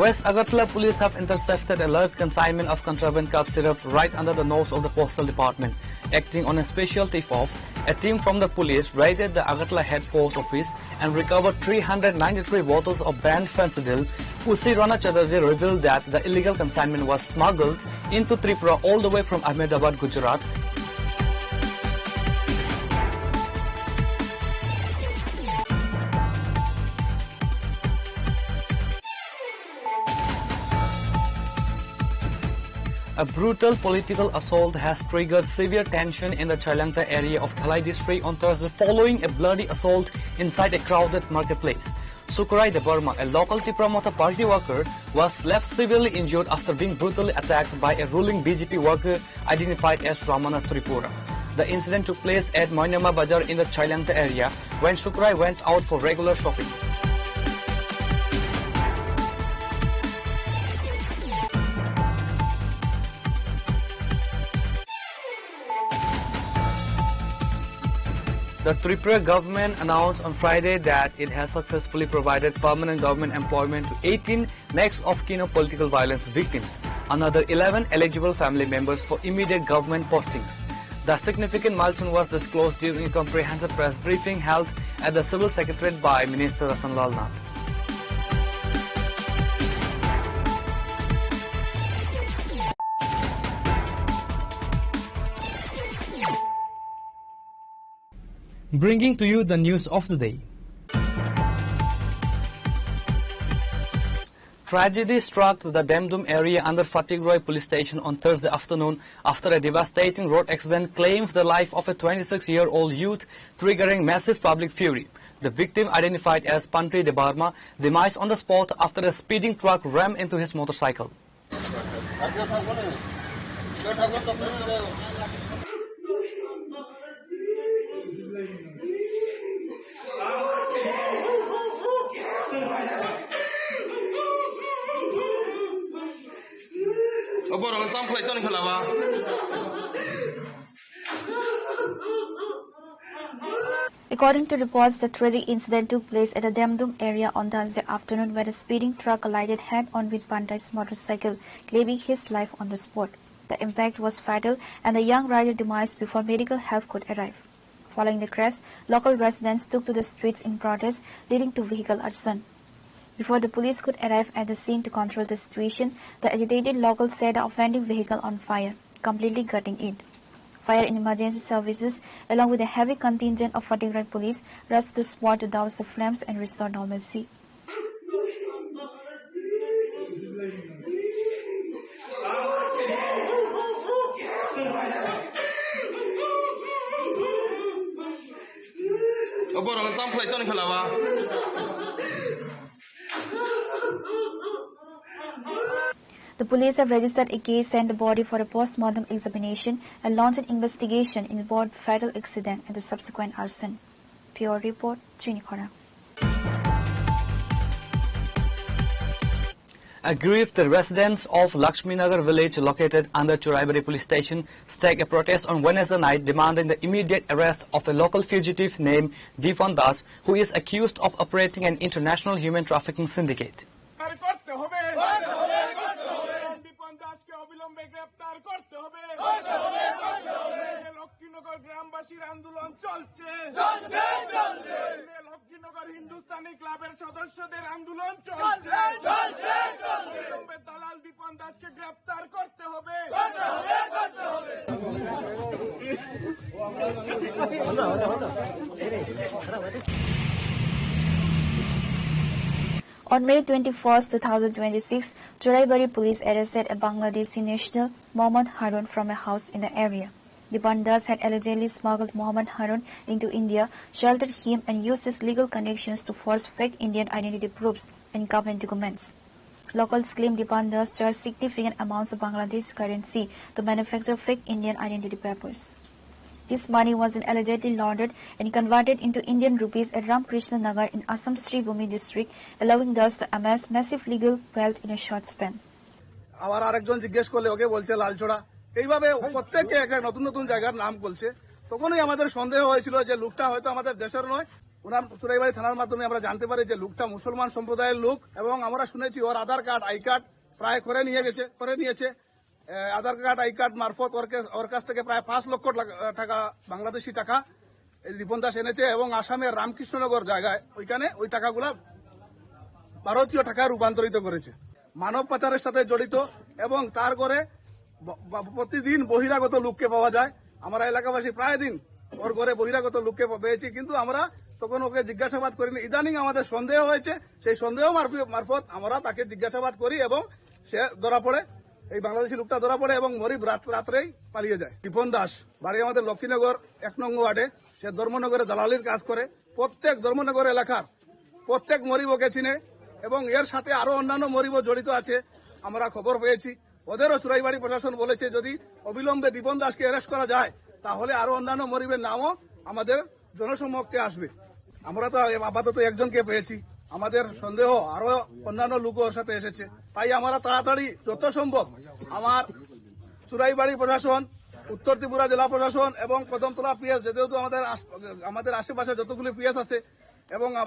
West Agartala police have intercepted a large consignment of contraband cough syrup right under the nose of the postal department. Acting on a special tip-off, a team from the police raided the Agartala head post office and recovered three hundred ninety-three bottles of banned fentanyl. O C Rana Chatterjee revealed that the illegal consignment was smuggled into Tripura all the way from Ahmedabad, Gujarat. A brutal political assault has triggered severe tension in the Chailangta area of Dhalai district on Thursday following a bloody assault inside a crowded marketplace. Sukurai Debbarma, a local Tipra Motha party worker, was left severely injured after being brutally attacked by a ruling B J P worker identified as Ramana Tripura. The incident took place at Moinama Bazar in the Chailangta area when Sukurai went out for regular shopping. The Tripura government announced on Friday that it has successfully provided permanent government employment to eighteen next of kin of political violence victims, another eleven eligible family members for immediate government postings. The significant milestone was disclosed during a comprehensive press briefing held at the Civil Secretariat by Minister Ratan Lal Nath. Bringing to you the news of the day. Tragedy struck the Demdum area under Fatikroi police station on Thursday afternoon after a devastating road accident claimed the life of a twenty-six-year-old youth, triggering massive public fury. The victim, identified as Pantri Debbarma, demised on the spot after a speeding truck rammed into his motorcycle. According to reports, the tragic incident took place at the Demdum area on Thursday afternoon, where a speeding truck collided head-on with Pantri's motorcycle, claiming his life on the spot. The impact was fatal, and the young rider demised before medical help could arrive. Following the crash, local residents took to the streets in protest, leading to vehicle arson. Before the police could arrive at the scene to control the situation, the agitated locals set the offending vehicle on fire, completely gutting it. Fire and emergency services, along with a heavy contingent of forty-five police, rushed to the spot to douse the flames and restore normalcy. The police have registered a case, sent the body for a post-mortem examination, and launched an investigation involved fatal accident and the subsequent arson. Bureau report, Chini Khorang. Aggrieved, the residents of Lakshminagar village, located under Churaibari police station, staged a protest on Wednesday night demanding the immediate arrest of a local fugitive named Dipan Das, who is accused of operating an international human trafficking syndicate. করতে হবে। দীপন দাসকে অবিলম্বে গ্রেপ্তার করতে হবে। লক্ষ্মীনগর গ্রামবাসীর আন্দোলন চলছে। লক্ষ্মীনগর হিন্দুস্তানি ক্লাবের সদস্যদের আন্দোলন চলছে। অবিলম্বে দালাল দীপন দাসকে গ্রেপ্তার করতে হবে। On May twenty-first, two thousand twenty-six, Churaibari police arrested a Bangladeshi national, Mohammad Harun, from a house in the area. The Bandas had allegedly smuggled Mohammad Harun into India, sheltered him, and used his legal connections to forge fake Indian identity proofs and government documents. Locals claim the Bandas charged significant amounts of Bangladesh currency to manufacture fake Indian identity papers. This money was then allegedly laundered and converted into Indian rupees at Ramakrishna Nagar in Assam Sribhumi district, allowing Das to amass massive legal wealth in a short span. আবার আরেকজন জিজ্ঞেস করলে ওকে বলছে লালছড়া। এইভাবে প্রত্যেকে এক এক নতুন নতুন জায়গার নাম বলছে। তখনই আমাদের সন্দেহ হয়েছিল যে লোকটা হয়তো আমাদের দেশের নয়। ওনার চুরাইবাড়ি থানার মাধ্যমে আমরা জানতে পারি যে লোকটা মুসলমান সম্প্রদায়ের লোক এবং আমরা শুনেছি ওর আধার কার্ড, আই কার্ড প্রায় করে নিয়ে গেছে, করে নিয়েছে। এ, আধার কার্ড, আই কার্ড মারফত ওর কে-, ওর কাছ থেকে প্রায় পাঁচ লক্ষ টাকা, টাকা, বাংলাদেশি টাকা এই রিপন দাস এনেছে এবং আসামের রামকৃষ্ণনগর জায়গায় ওইখানে ওই টাকাগুলা ভারতীয় টাকায় রূপান্তরিত করেছে। মানব পাচারের সাথে জড়িত এবং তার ঘরে ব-, ব-, প্রতিদিন বহিরাগত লোককে পাওয়া যায়। আমরা এলাকাবাসী প্রায় দিন ওর ঘরে বহিরাগত লোককে পে-, পেয়েছি, কিন্তু আমরা তখন ওকে জিজ্ঞাসাবাদ করিনি। ইদানিং আমাদের সন্দেহ হয়েছে, সেই সন্দেহ মারফি-, মারফত আমরা তাকে জিজ্ঞাসাবাদ করি এবং সে ধরা পড়ে, এই বাংলাদেশি লোকটা ধরা পড়ে এবং মরিব রাত, রাত্রেই পালিয়ে যায়। রিপন দাস, বাড়ি আমাদের লক্ষ্মীনগর এক নং ওয়ার্ডে, সে ধর্মনগরে দালালির কাজ করে। প্রত্যেক ধর্মনগর এলাকার প্রত্যেক মরিব ওকে চিনে এবং এর সাথে আরো অন্যান্য মরিবও জড়িত আছে, আমরা খবর পেয়েছি। ওদেরও চুরাইবাড়ি প্রশাসন বলেছে যদি অবিলম্বে দীপন দাসকে অ্যারেস্ট করা যায় তাহলে আরো অন্যান্য মরিবের নামও আমাদের জনসমক্ষে আসবে। আমরা তো আপাতত একজনকে পেয়েছি, আমাদের সন্দেহ আরো অন্যান্য লোক ওর সাথে এসেছে। তাই আমরা তাড়াতাড়ি যত সম্ভব আমার চুরাইবাড়ি প্রশাসন, উত্তর ত্রিপুরা জেলা প্রশাসন এবং কদমতলা পিএস, যেহেতু আমাদের আশ-, আমাদের আশেপাশে যতগুলি পিএস আছে এবং, আহ,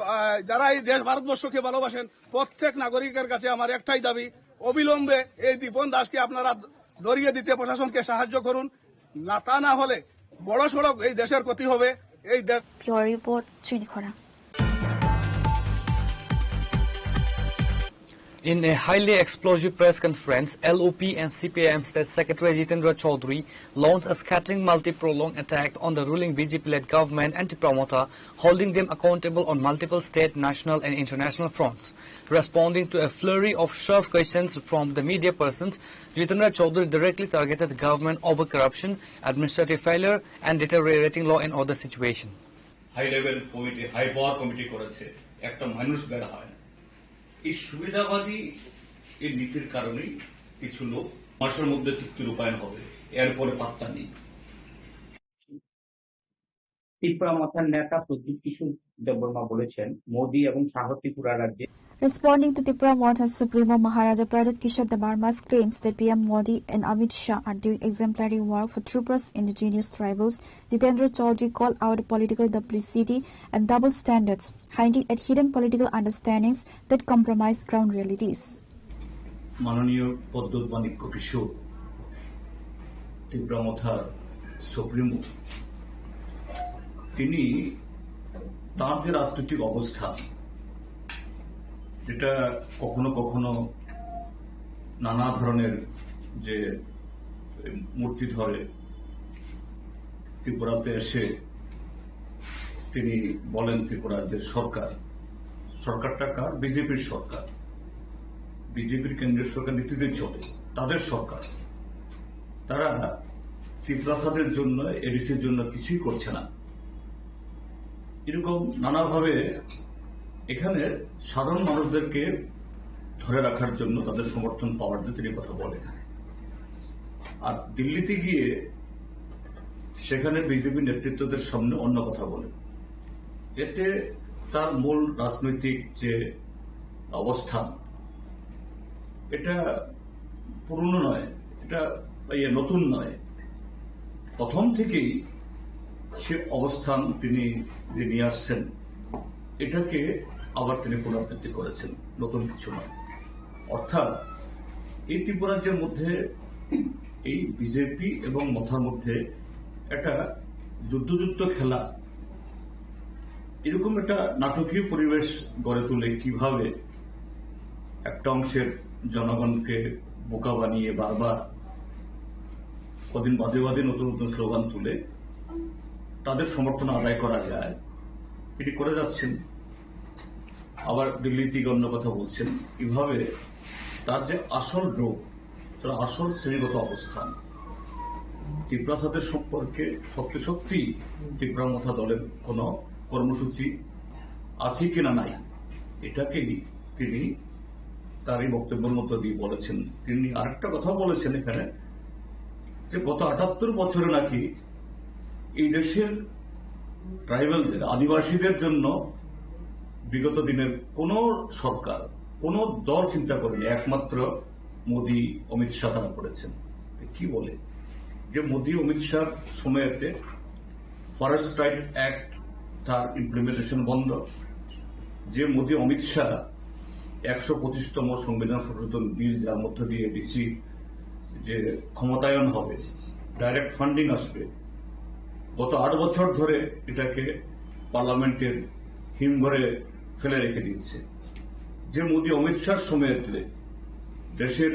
যারা এই দেশ ভারতবর্ষকে ভালোবাসেন, প্রত্যেক নাগরিকের কাছে আমার একটাই দাবি, অবিলম্বে এই দীপন দাসকে আপনারা ধরিয়ে দিতে প্রশাসনকে সাহায্য করুন। না, তা না হলে বড় সড়ক এই দেশের ক্ষতি হবে। এই দেশ Bureau report, Chini Khorang. In a highly explosive press conference, L O P and C P I M State Secretary Jitendra Chaudhary launched a scathing multi-pronged attack on the ruling B J P-led government and Tipra Motha, holding them accountable on multiple state, national and international fronts. Responding to a flurry of sharp questions from the media persons, Jitendra Chaudhary directly targeted the government over corruption, administrative failure, and deteriorating law and order situation. High level committee, high power committee করেছে, একটা মানুষ বের হয় না। এই সুবিধাবাদী এই নীতির কারণেই কিছু লোক মাসের মধ্যে চুক্তি রূপায়ণ হবে, এরপরে পাত্তা নেই। ত্রিপুরা মথার নেতা প্রদ্যুৎ কিশোর দেববর্মা বলেছেন, মোদী এবং শাহ ত্রিপুরা রাজ্যে Responding to Tipra Motha Supremo Maharaja Pradyut Kishore Debbarma's claims that P M Modi and Amit Shah are doing exemplary work for Tripura's indigenous tribals, Jitendra Chaudhary called out political duplicity and double standards, hinting at hidden political understandings that compromise ground realities. মাননীয় প্রদ্যুৎ মাণিক্য কিশোর, ত্রিপুরা মথার সুপ্রিমো, তিনি তার যে রাজনৈতিক অবস্থান, যেটা কখনো কখনো নানা ধরনের যে মূর্তি ধরে ত্রিপুরাতে এসে তিনি বলেন ত্রিপুরার যে সরকার, সরকারটা কার? বিজেপির সরকার, বিজেপির কেন্দ্রীয় সরকার নেতৃত্বে চলে, তাদের সরকার, তারা ত্রিপুরাসাদের জন্য, এডিসির জন্য কিছুই করছে না। এরকম নানাভাবে এখানে সাধারণ মানুষদেরকে ধরে রাখার জন্য, তাদের সমর্থন পাওয়ার জন্য তিনি কথা বলেন। আর দিল্লিতে গিয়ে সেখানে বিজেপি নেতৃত্বদের সামনে অন্য কথা বলেন। এতে তার মূল রাজনৈতিক যে অবস্থান, এটা পুরনো নয়, এটা ইয়ে নতুন নয়। প্রথম থেকেই সে অবস্থান তিনি যে নিয়ে আসছেন, এটাকে আবার তিনি পুনরাবৃত্তি করেছেন, নতুন কিছু নয়। অর্থাৎ এই ত্রিপুরাজ্যের মধ্যে এই বিজেপি এবং মথার মধ্যে একটা যুদ্ধযুদ্ধ খেলা, এরকম একটা নাটকীয় পরিবেশ গড়ে তুলে কিভাবে একটা অংশের জনগণকে বোকা বানিয়ে বারবার কদিন বাদে বাদে নতুন নতুন স্লোগান তুলে তাদের সমর্থন আদায় করা যায়, এটি করে যাচ্ছেন। আবার দিল্লি থেকে অন্য কথা বলছেন। এভাবে তার যে আসল রূপ, তার আসল শ্রেণীগত অবস্থান, ত্রিপুরাসাদের সম্পর্কে সত্যি সত্যি ত্রিপুরা মথা দলের কোনো কর্মসূচি আছে কিনা নাই, এটাকেই তিনি তার এই বক্তব্যের মধ্য দিয়ে বলেছেন। তিনি আরেকটা কথা বলেছেন এখানে, যে গত আটাত্তর বছরে নাকি এই দেশের ট্রাইবালদের, আদিবাসীদের জন্য বিগত দিনের কোনো সরকার, কোনো দল চিন্তা করেনি, একমাত্র মোদি, অমিত শাহ তারা করেছেন। তো কি বলে যে মোদি, অমিত শাহর সময়তে ফরেস্ট রাইট অ্যাক্ট, তার ইমপ্লিমেন্টেশন বন্ধ, যে মোদি, অমিত শাহ একশো পঁচিশতম সংবিধান সংশোধন বিল, যার মধ্য দিয়ে ডিসি যে ক্ষমতায়ন হবে, ডাইরেক্ট ফান্ডিং আসবে, গত আট বছর ধরে এটাকে পার্লামেন্টের হিমঘরে ফেলে রেখে দিচ্ছে। যে মোদি, অমিত শাহর সময়তে দেশের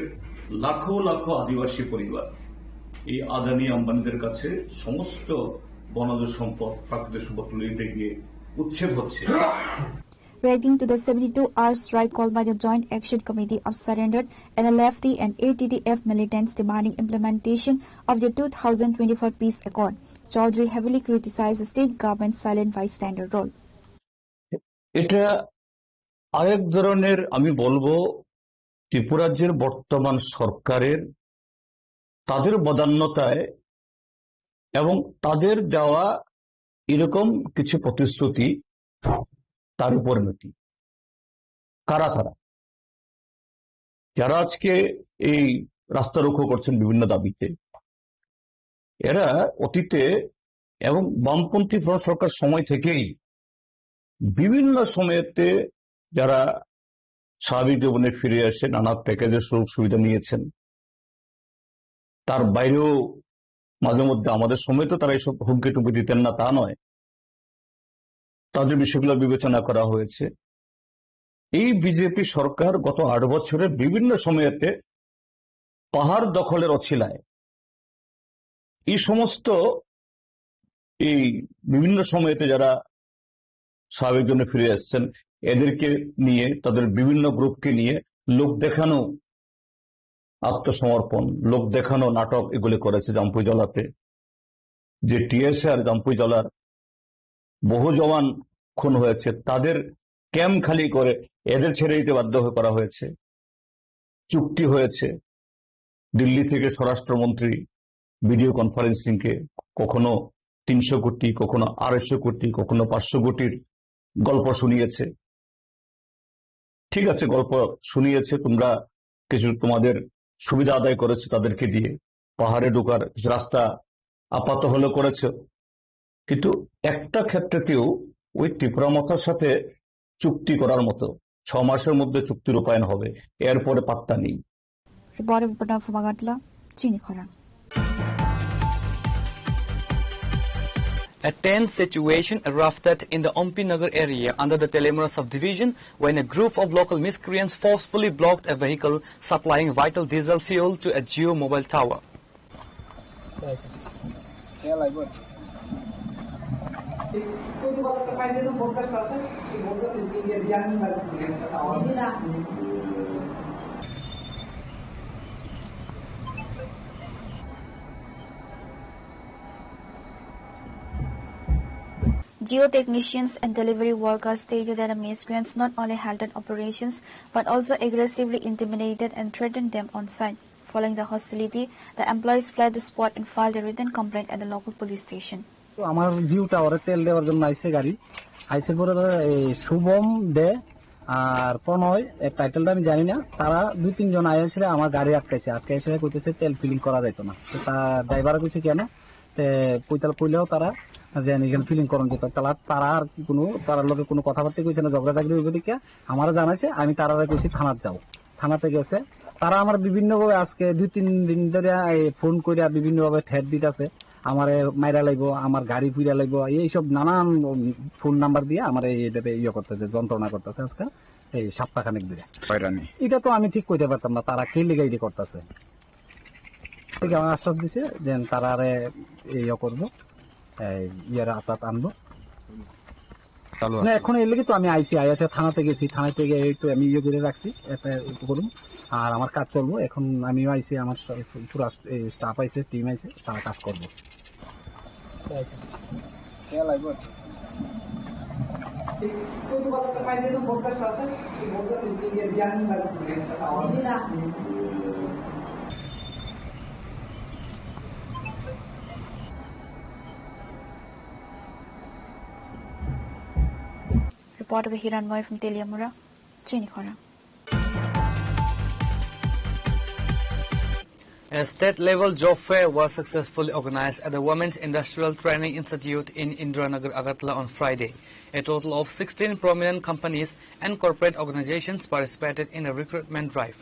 লাখো লাখো আদিবাসী পরিবার এই আদানি আম্বানিদের কাছে সমস্ত বনজ সম্পদ, প্রাকৃতিক সম্পদ তুলে দিতে গিয়ে উচ্ছেদ হচ্ছে। Reacting to the seventy-two hour strike called by the Joint Action Committee of Surrendered N L F T and A T D F militants demanding implementation of the two thousand twenty-four peace accord, Chaudhary heavily criticized the state government's silent bystander role. এটা আরেক ধরনের, আমি বলবো, ত্রিপুরাজ্যের বর্তমান সরকারের, তাদের বদান্যতায় এবং তাদের দেওয়া এরকম কিছু প্রতিশ্রুতি, তার উপর নীতি। কারা তারা, যারা আজকে এই রাস্তা রোকো করছেন বিভিন্ন দাবিতে? এরা অতীতে এবং বামপন্থী ফ্রন্ট সরকার সময় থেকেই বিভিন্ন সময়তে যারা স্বাভাবিক জীবনে ফিরে এসে নানা প্যাকেজের সুযোগ সুবিধা নিয়েছেন। তার বাইরেও মাঝে মধ্যে আমাদের সময় তো তারা এইসব হুমকি টুমকি দিতেন না, তা নয়, তাদের বিষয়গুলো বিবেচনা করা হয়েছে। এই বিজেপি সরকার গত আট বছরে বিভিন্ন সময়তে পাহাড় দখলের অছিলায় এই সমস্ত, এই বিভিন্ন সময়তে যারা স্বাভাবিক জীবনে ফিরে আসছেন, এদেরকে নিয়ে, তাদের বিভিন্ন গ্রুপকে নিয়ে লোক দেখানো, আত্মসমর্পণ, লোক দেখানো নাটক এগুলি করেছে জাম্পুইজলাতে। যে টিএসআর জাম্পুইজলার বহু জওয়ান খুন হয়েছে, তাদের ক্যাম্প খালি করে এদের ছেড়ে দিতে বাধ্য হয়ে করা হয়েছে। চুক্তি হয়েছে, দিল্লি থেকে স্বরাষ্ট্রমন্ত্রী ভিডিও কনফারেন্সিং এ কখনো তিনশো কোটি, কখনো আড়াইশো কোটি, কখনো পাঁচশো কোটির গল্প শুনিয়েছে। ঠিক আছে, গল্প শুনিয়েছে, তোমরা কিছু তোমাদের সুবিধা আদায় করেছো তাদেরকে দিয়ে, পাহাড়ে ঢোকার কিছু রাস্তা আপাত হলেও করেছো, কিন্তু একটা ক্ষেত্রেতেও ওই ত্রিপুরা মথার সাথে চুক্তি করার মতো, ছ মাসের মধ্যে চুক্তি রূপায়ণ হবে, এরপরে পাত্তা নেই। Report of Pranab Phumagatla, Chini Khorang. A tense situation erupted in the Ompi Nagar area under the Teliamura subdivision when a group of local miscreants forcefully blocked a vehicle supplying vital diesel fuel to a Jio mobile tower. Jio technicians and delivery workers stated that the miscreants not only halted operations but also aggressively intimidated and threatened them on site. Following the hostility, the employees fled the spot and filed a written complaint at the local police station. তো আমার জিও টাওয়ারে তেল দেওয়ার জন্য আইছে গাড়ি। আইসে পরে তো এই শুভম দে আর প্রণয়, এর টাইটেলটা আমি জানি না, তারা দুই তিনজন আইসে আমার গাড়ি আটকাইছে। আটকাইছে কইতেছে তেল ফিলিং করা যাইতো না। তো তা ড্রাইভারে কইছে কেন? তে কইতাল কইলেও তারা যে আমি এখানে ফিলিং করন যেত। তারা, তারা আর কি কোনো, তারার লগে কোনো কথাবার্তা কইছে না, ঝগড়াঝাগড়ি হইব দেখিয়া আমারে জানাইছে, আমি তারারে কইছি থানাত যাও। থানাতে গেছে। তারা আমার বিভিন্নভাবে আজকে দুই তিন দিন ধরে এই ফোন কইরা বিভিন্নভাবে থ্রেট দিতাছে, আমারে মাইরা লাইবো, আমার গাড়ি পুইরা লাইবো, এইসব নানান ফোন নাম্বার দিয়ে আমারে এইভাবে ইয়ে করতেছে, যন্ত্রণা করতেছে আজকে এই সপ্তাহখানেক ধরে। হয়রানি। এটা তো আমি ঠিক কইতে পারতাম না তারা কে লিগা ইডি করতেছে। ঠিক আছে, আমার আশ্বাস দিছে যে তারারে ইয়ে করবো, এই ইয়ের আতাত আনবো। চালু না, আছে। এখন এর লাগি তো আমি আইছি, আইসে থানাতে গেছি, থানাতে গিয়ে এই তো আমি ইয়ে করে রাখছি, এফআইআর করুন, আর আমার কাজ চলবো। এখন আমিও আইছি, আমার স-, পুরা স-, এই স্টাফ আইছে, টিম আইছে, তারা কাজ করবো। Report by Hiranmoy from Teliamura, Chini Khorang. A state-level job fair was successfully organized at the Women's Industrial Training Institute in Indiranagar, Agartala on Friday. A total of sixteen prominent companies and corporate organizations participated in a recruitment drive.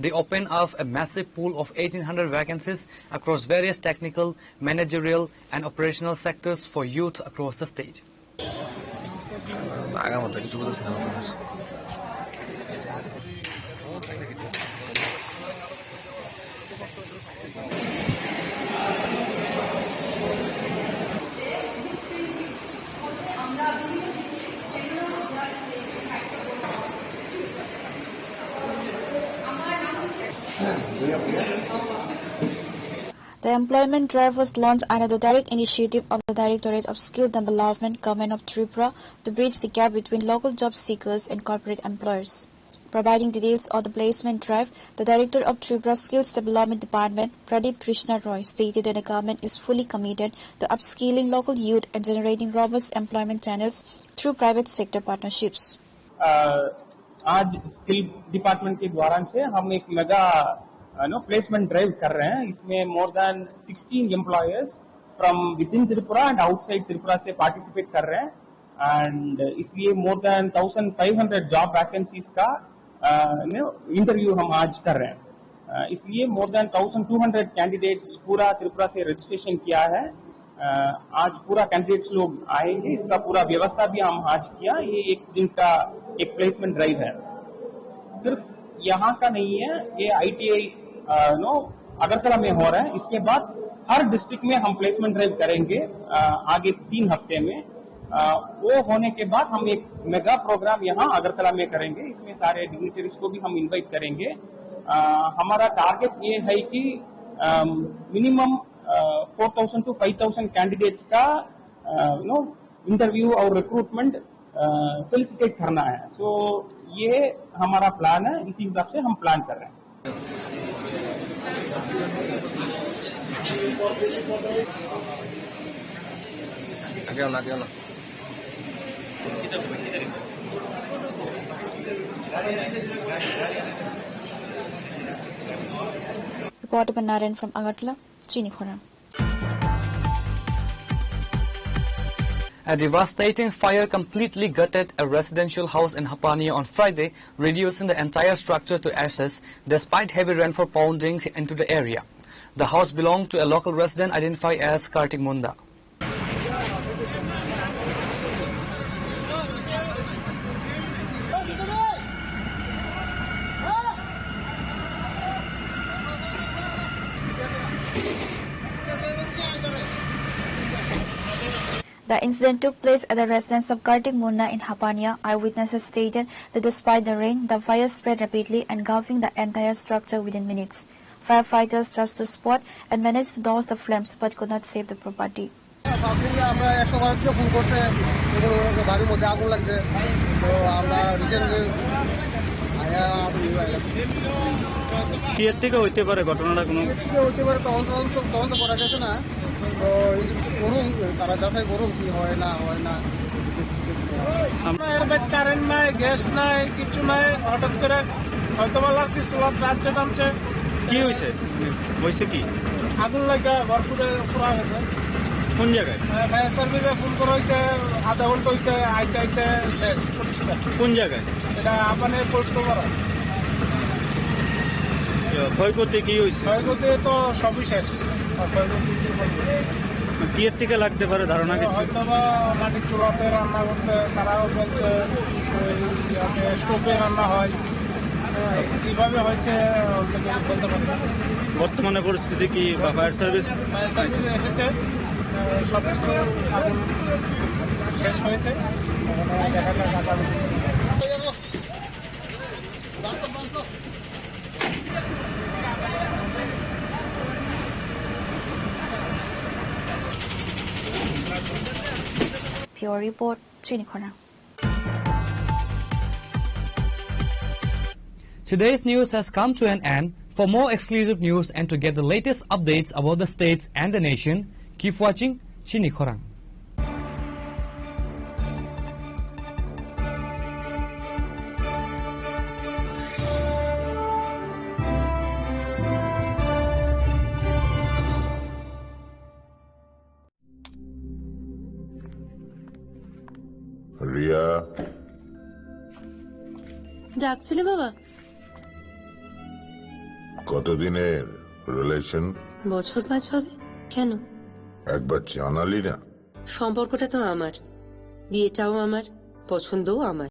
They opened up a massive pool of eighteen hundred vacancies across various technical, managerial, and operational sectors for youth across the state. Naga mata kichu bujhas na. The employment drive was launched under the direct initiative of the Directorate of Skill Development, Government of Tripura, to bridge the gap between local job seekers and corporate employers. Providing details on the placement drive, the Director of Tripura Skills Development Department, Pradeep Krishna Roy, stated that the government is fully committed to upskilling local youth and generating robust employment channels through private sector partnerships. अ, आज skill department के द्वारा से हम एक मेगा, अ, no, placement drive कर रहे हैं। इसमें more than sixteen employers from with in Tripura and outside Tripura से पार्टिसिपेट कर रहे हैं। एंड इसलिए more than thousand five hundred job vacancies का, अ, नो, इंटरव्यू हम आज कर रहे हैं। अ, इसलिए more than thousand two hundred candidates पूरा त्रिपुरा से रजिस्ट्रेशन किया है। अ, आज पूरा कैंडिडेट्स लोग आएंगे, इसका पूरा व्यवस्था भी हम आज किया। ये एक दिन का एक प्लेसमेंट ड्राइव है, सिर्फ यहाँ का नहीं है, ये आईटीआई, अ, नो, अगरतला में हो रहा है। इसके बाद हर डिस्ट्रिक्ट में हम प्लेसमेंट ड्राइव करेंगे, अ, आगे तीन हफ्ते में। अ, वो होने के बाद हम एक मेगा प्रोग्राम यहाँ अगरतला में करेंगे। इसमें सारे डिग्निटरीज को भी हम इनवाइट करेंगे। अ, हमारा टारगेट ये है कि, um, minimum, uh, four thousand two five thousand candidates का, अ, नो, इंटरव्यू और रिक्रूटमेंट फेलिसिटेट करना है। सो ये हमारा प्लान है, इसी हिसाब से हम प्लान कर रहे हैं। Report by Naren from Agartala, Chini Khorang. A devastating fire completely gutted a residential house in Hapania on Friday, reducing the entire structure to ashes despite heavy rainfall pounding into the area. The house belonged to a local resident identified as Kartik Munda. The incident took place at the residence of Kartik Munna in Hapania. Eyewitnesses stated that despite the rain, the fire spread rapidly, engulfing the entire structure within minutes. Firefighters rushed to spot and managed to douse the flames but could not save the property. Public আমরা একশো বারো দিকে ফোন করছে, এগুলো বাড়ির মধ্যে আগুন লাগছে। তো আমরা রিসেন্টলি আয়া আগুন নিয়ে আইলাম। কি এর থেকে হইতে পারে ঘটনাটা কোনো? কি হইতে পারে তখন, তখন তো, তখন তো করা গেছে না। তো এই যে করুন, তারা যাচাই করুন কি হয় না হয় না। আমরা এর বাইরে কারেন্ট নাই, গ্যাস নাই, কিছু নাই, হঠাৎ করে হয়তো বা লাগছে চুলার টানছে টানছে। কি হয়েছে? হয়েছে কি? আগুন লাগা ঘর পুড়ে পুরা গেছে। কোন জায়গায়? আহ, ফায়ার সার্ভিসে ফোন করা হয়েছে, আধা ঘন্টা হয়েছে, আইতে আইতে শেষ, পরিষ্কার। কোন জায়গায়? এটা আপানে পোস্ট করা। ক্ষয়ক্ষতি কি হয়েছে? ক্ষয়ক্ষতি তো সবই শেষ। আর ক্ষয়ক্ষতি কি বলবো? কি এর থেকে লাগতে পারে ধারণা কিছু? হয়তো বা মাটির চুলাতে রান্না করতে, তারাও বলছে ওই, মানে, স্টোভে রান্না হয়। হ্যাঁ, কিভাবে হয়েছে, বলতে পারি না। বর্তমানে পরিস্থিতি কি বা ফায়ার সার্ভিস? ফায়ার সার্ভিস এসেছে, আহ, সব কিছু আগুন শেষ হয়েছে। দেখা যাক আগামী দিনে। Pure Report, Chini Khorang. Today's news has come to an end. For more exclusive news and to get the latest updates about the states and the nation, keep watching Chini Khorang. Riya. ডাকছিলে বাবা? কতদিনের রিলেশন? বছর পাঁচ হবে। কেন? একবার জানালি না। সম্পর্কটা তো আমার, বিয়েটাও আমার, পছন্দও আমার।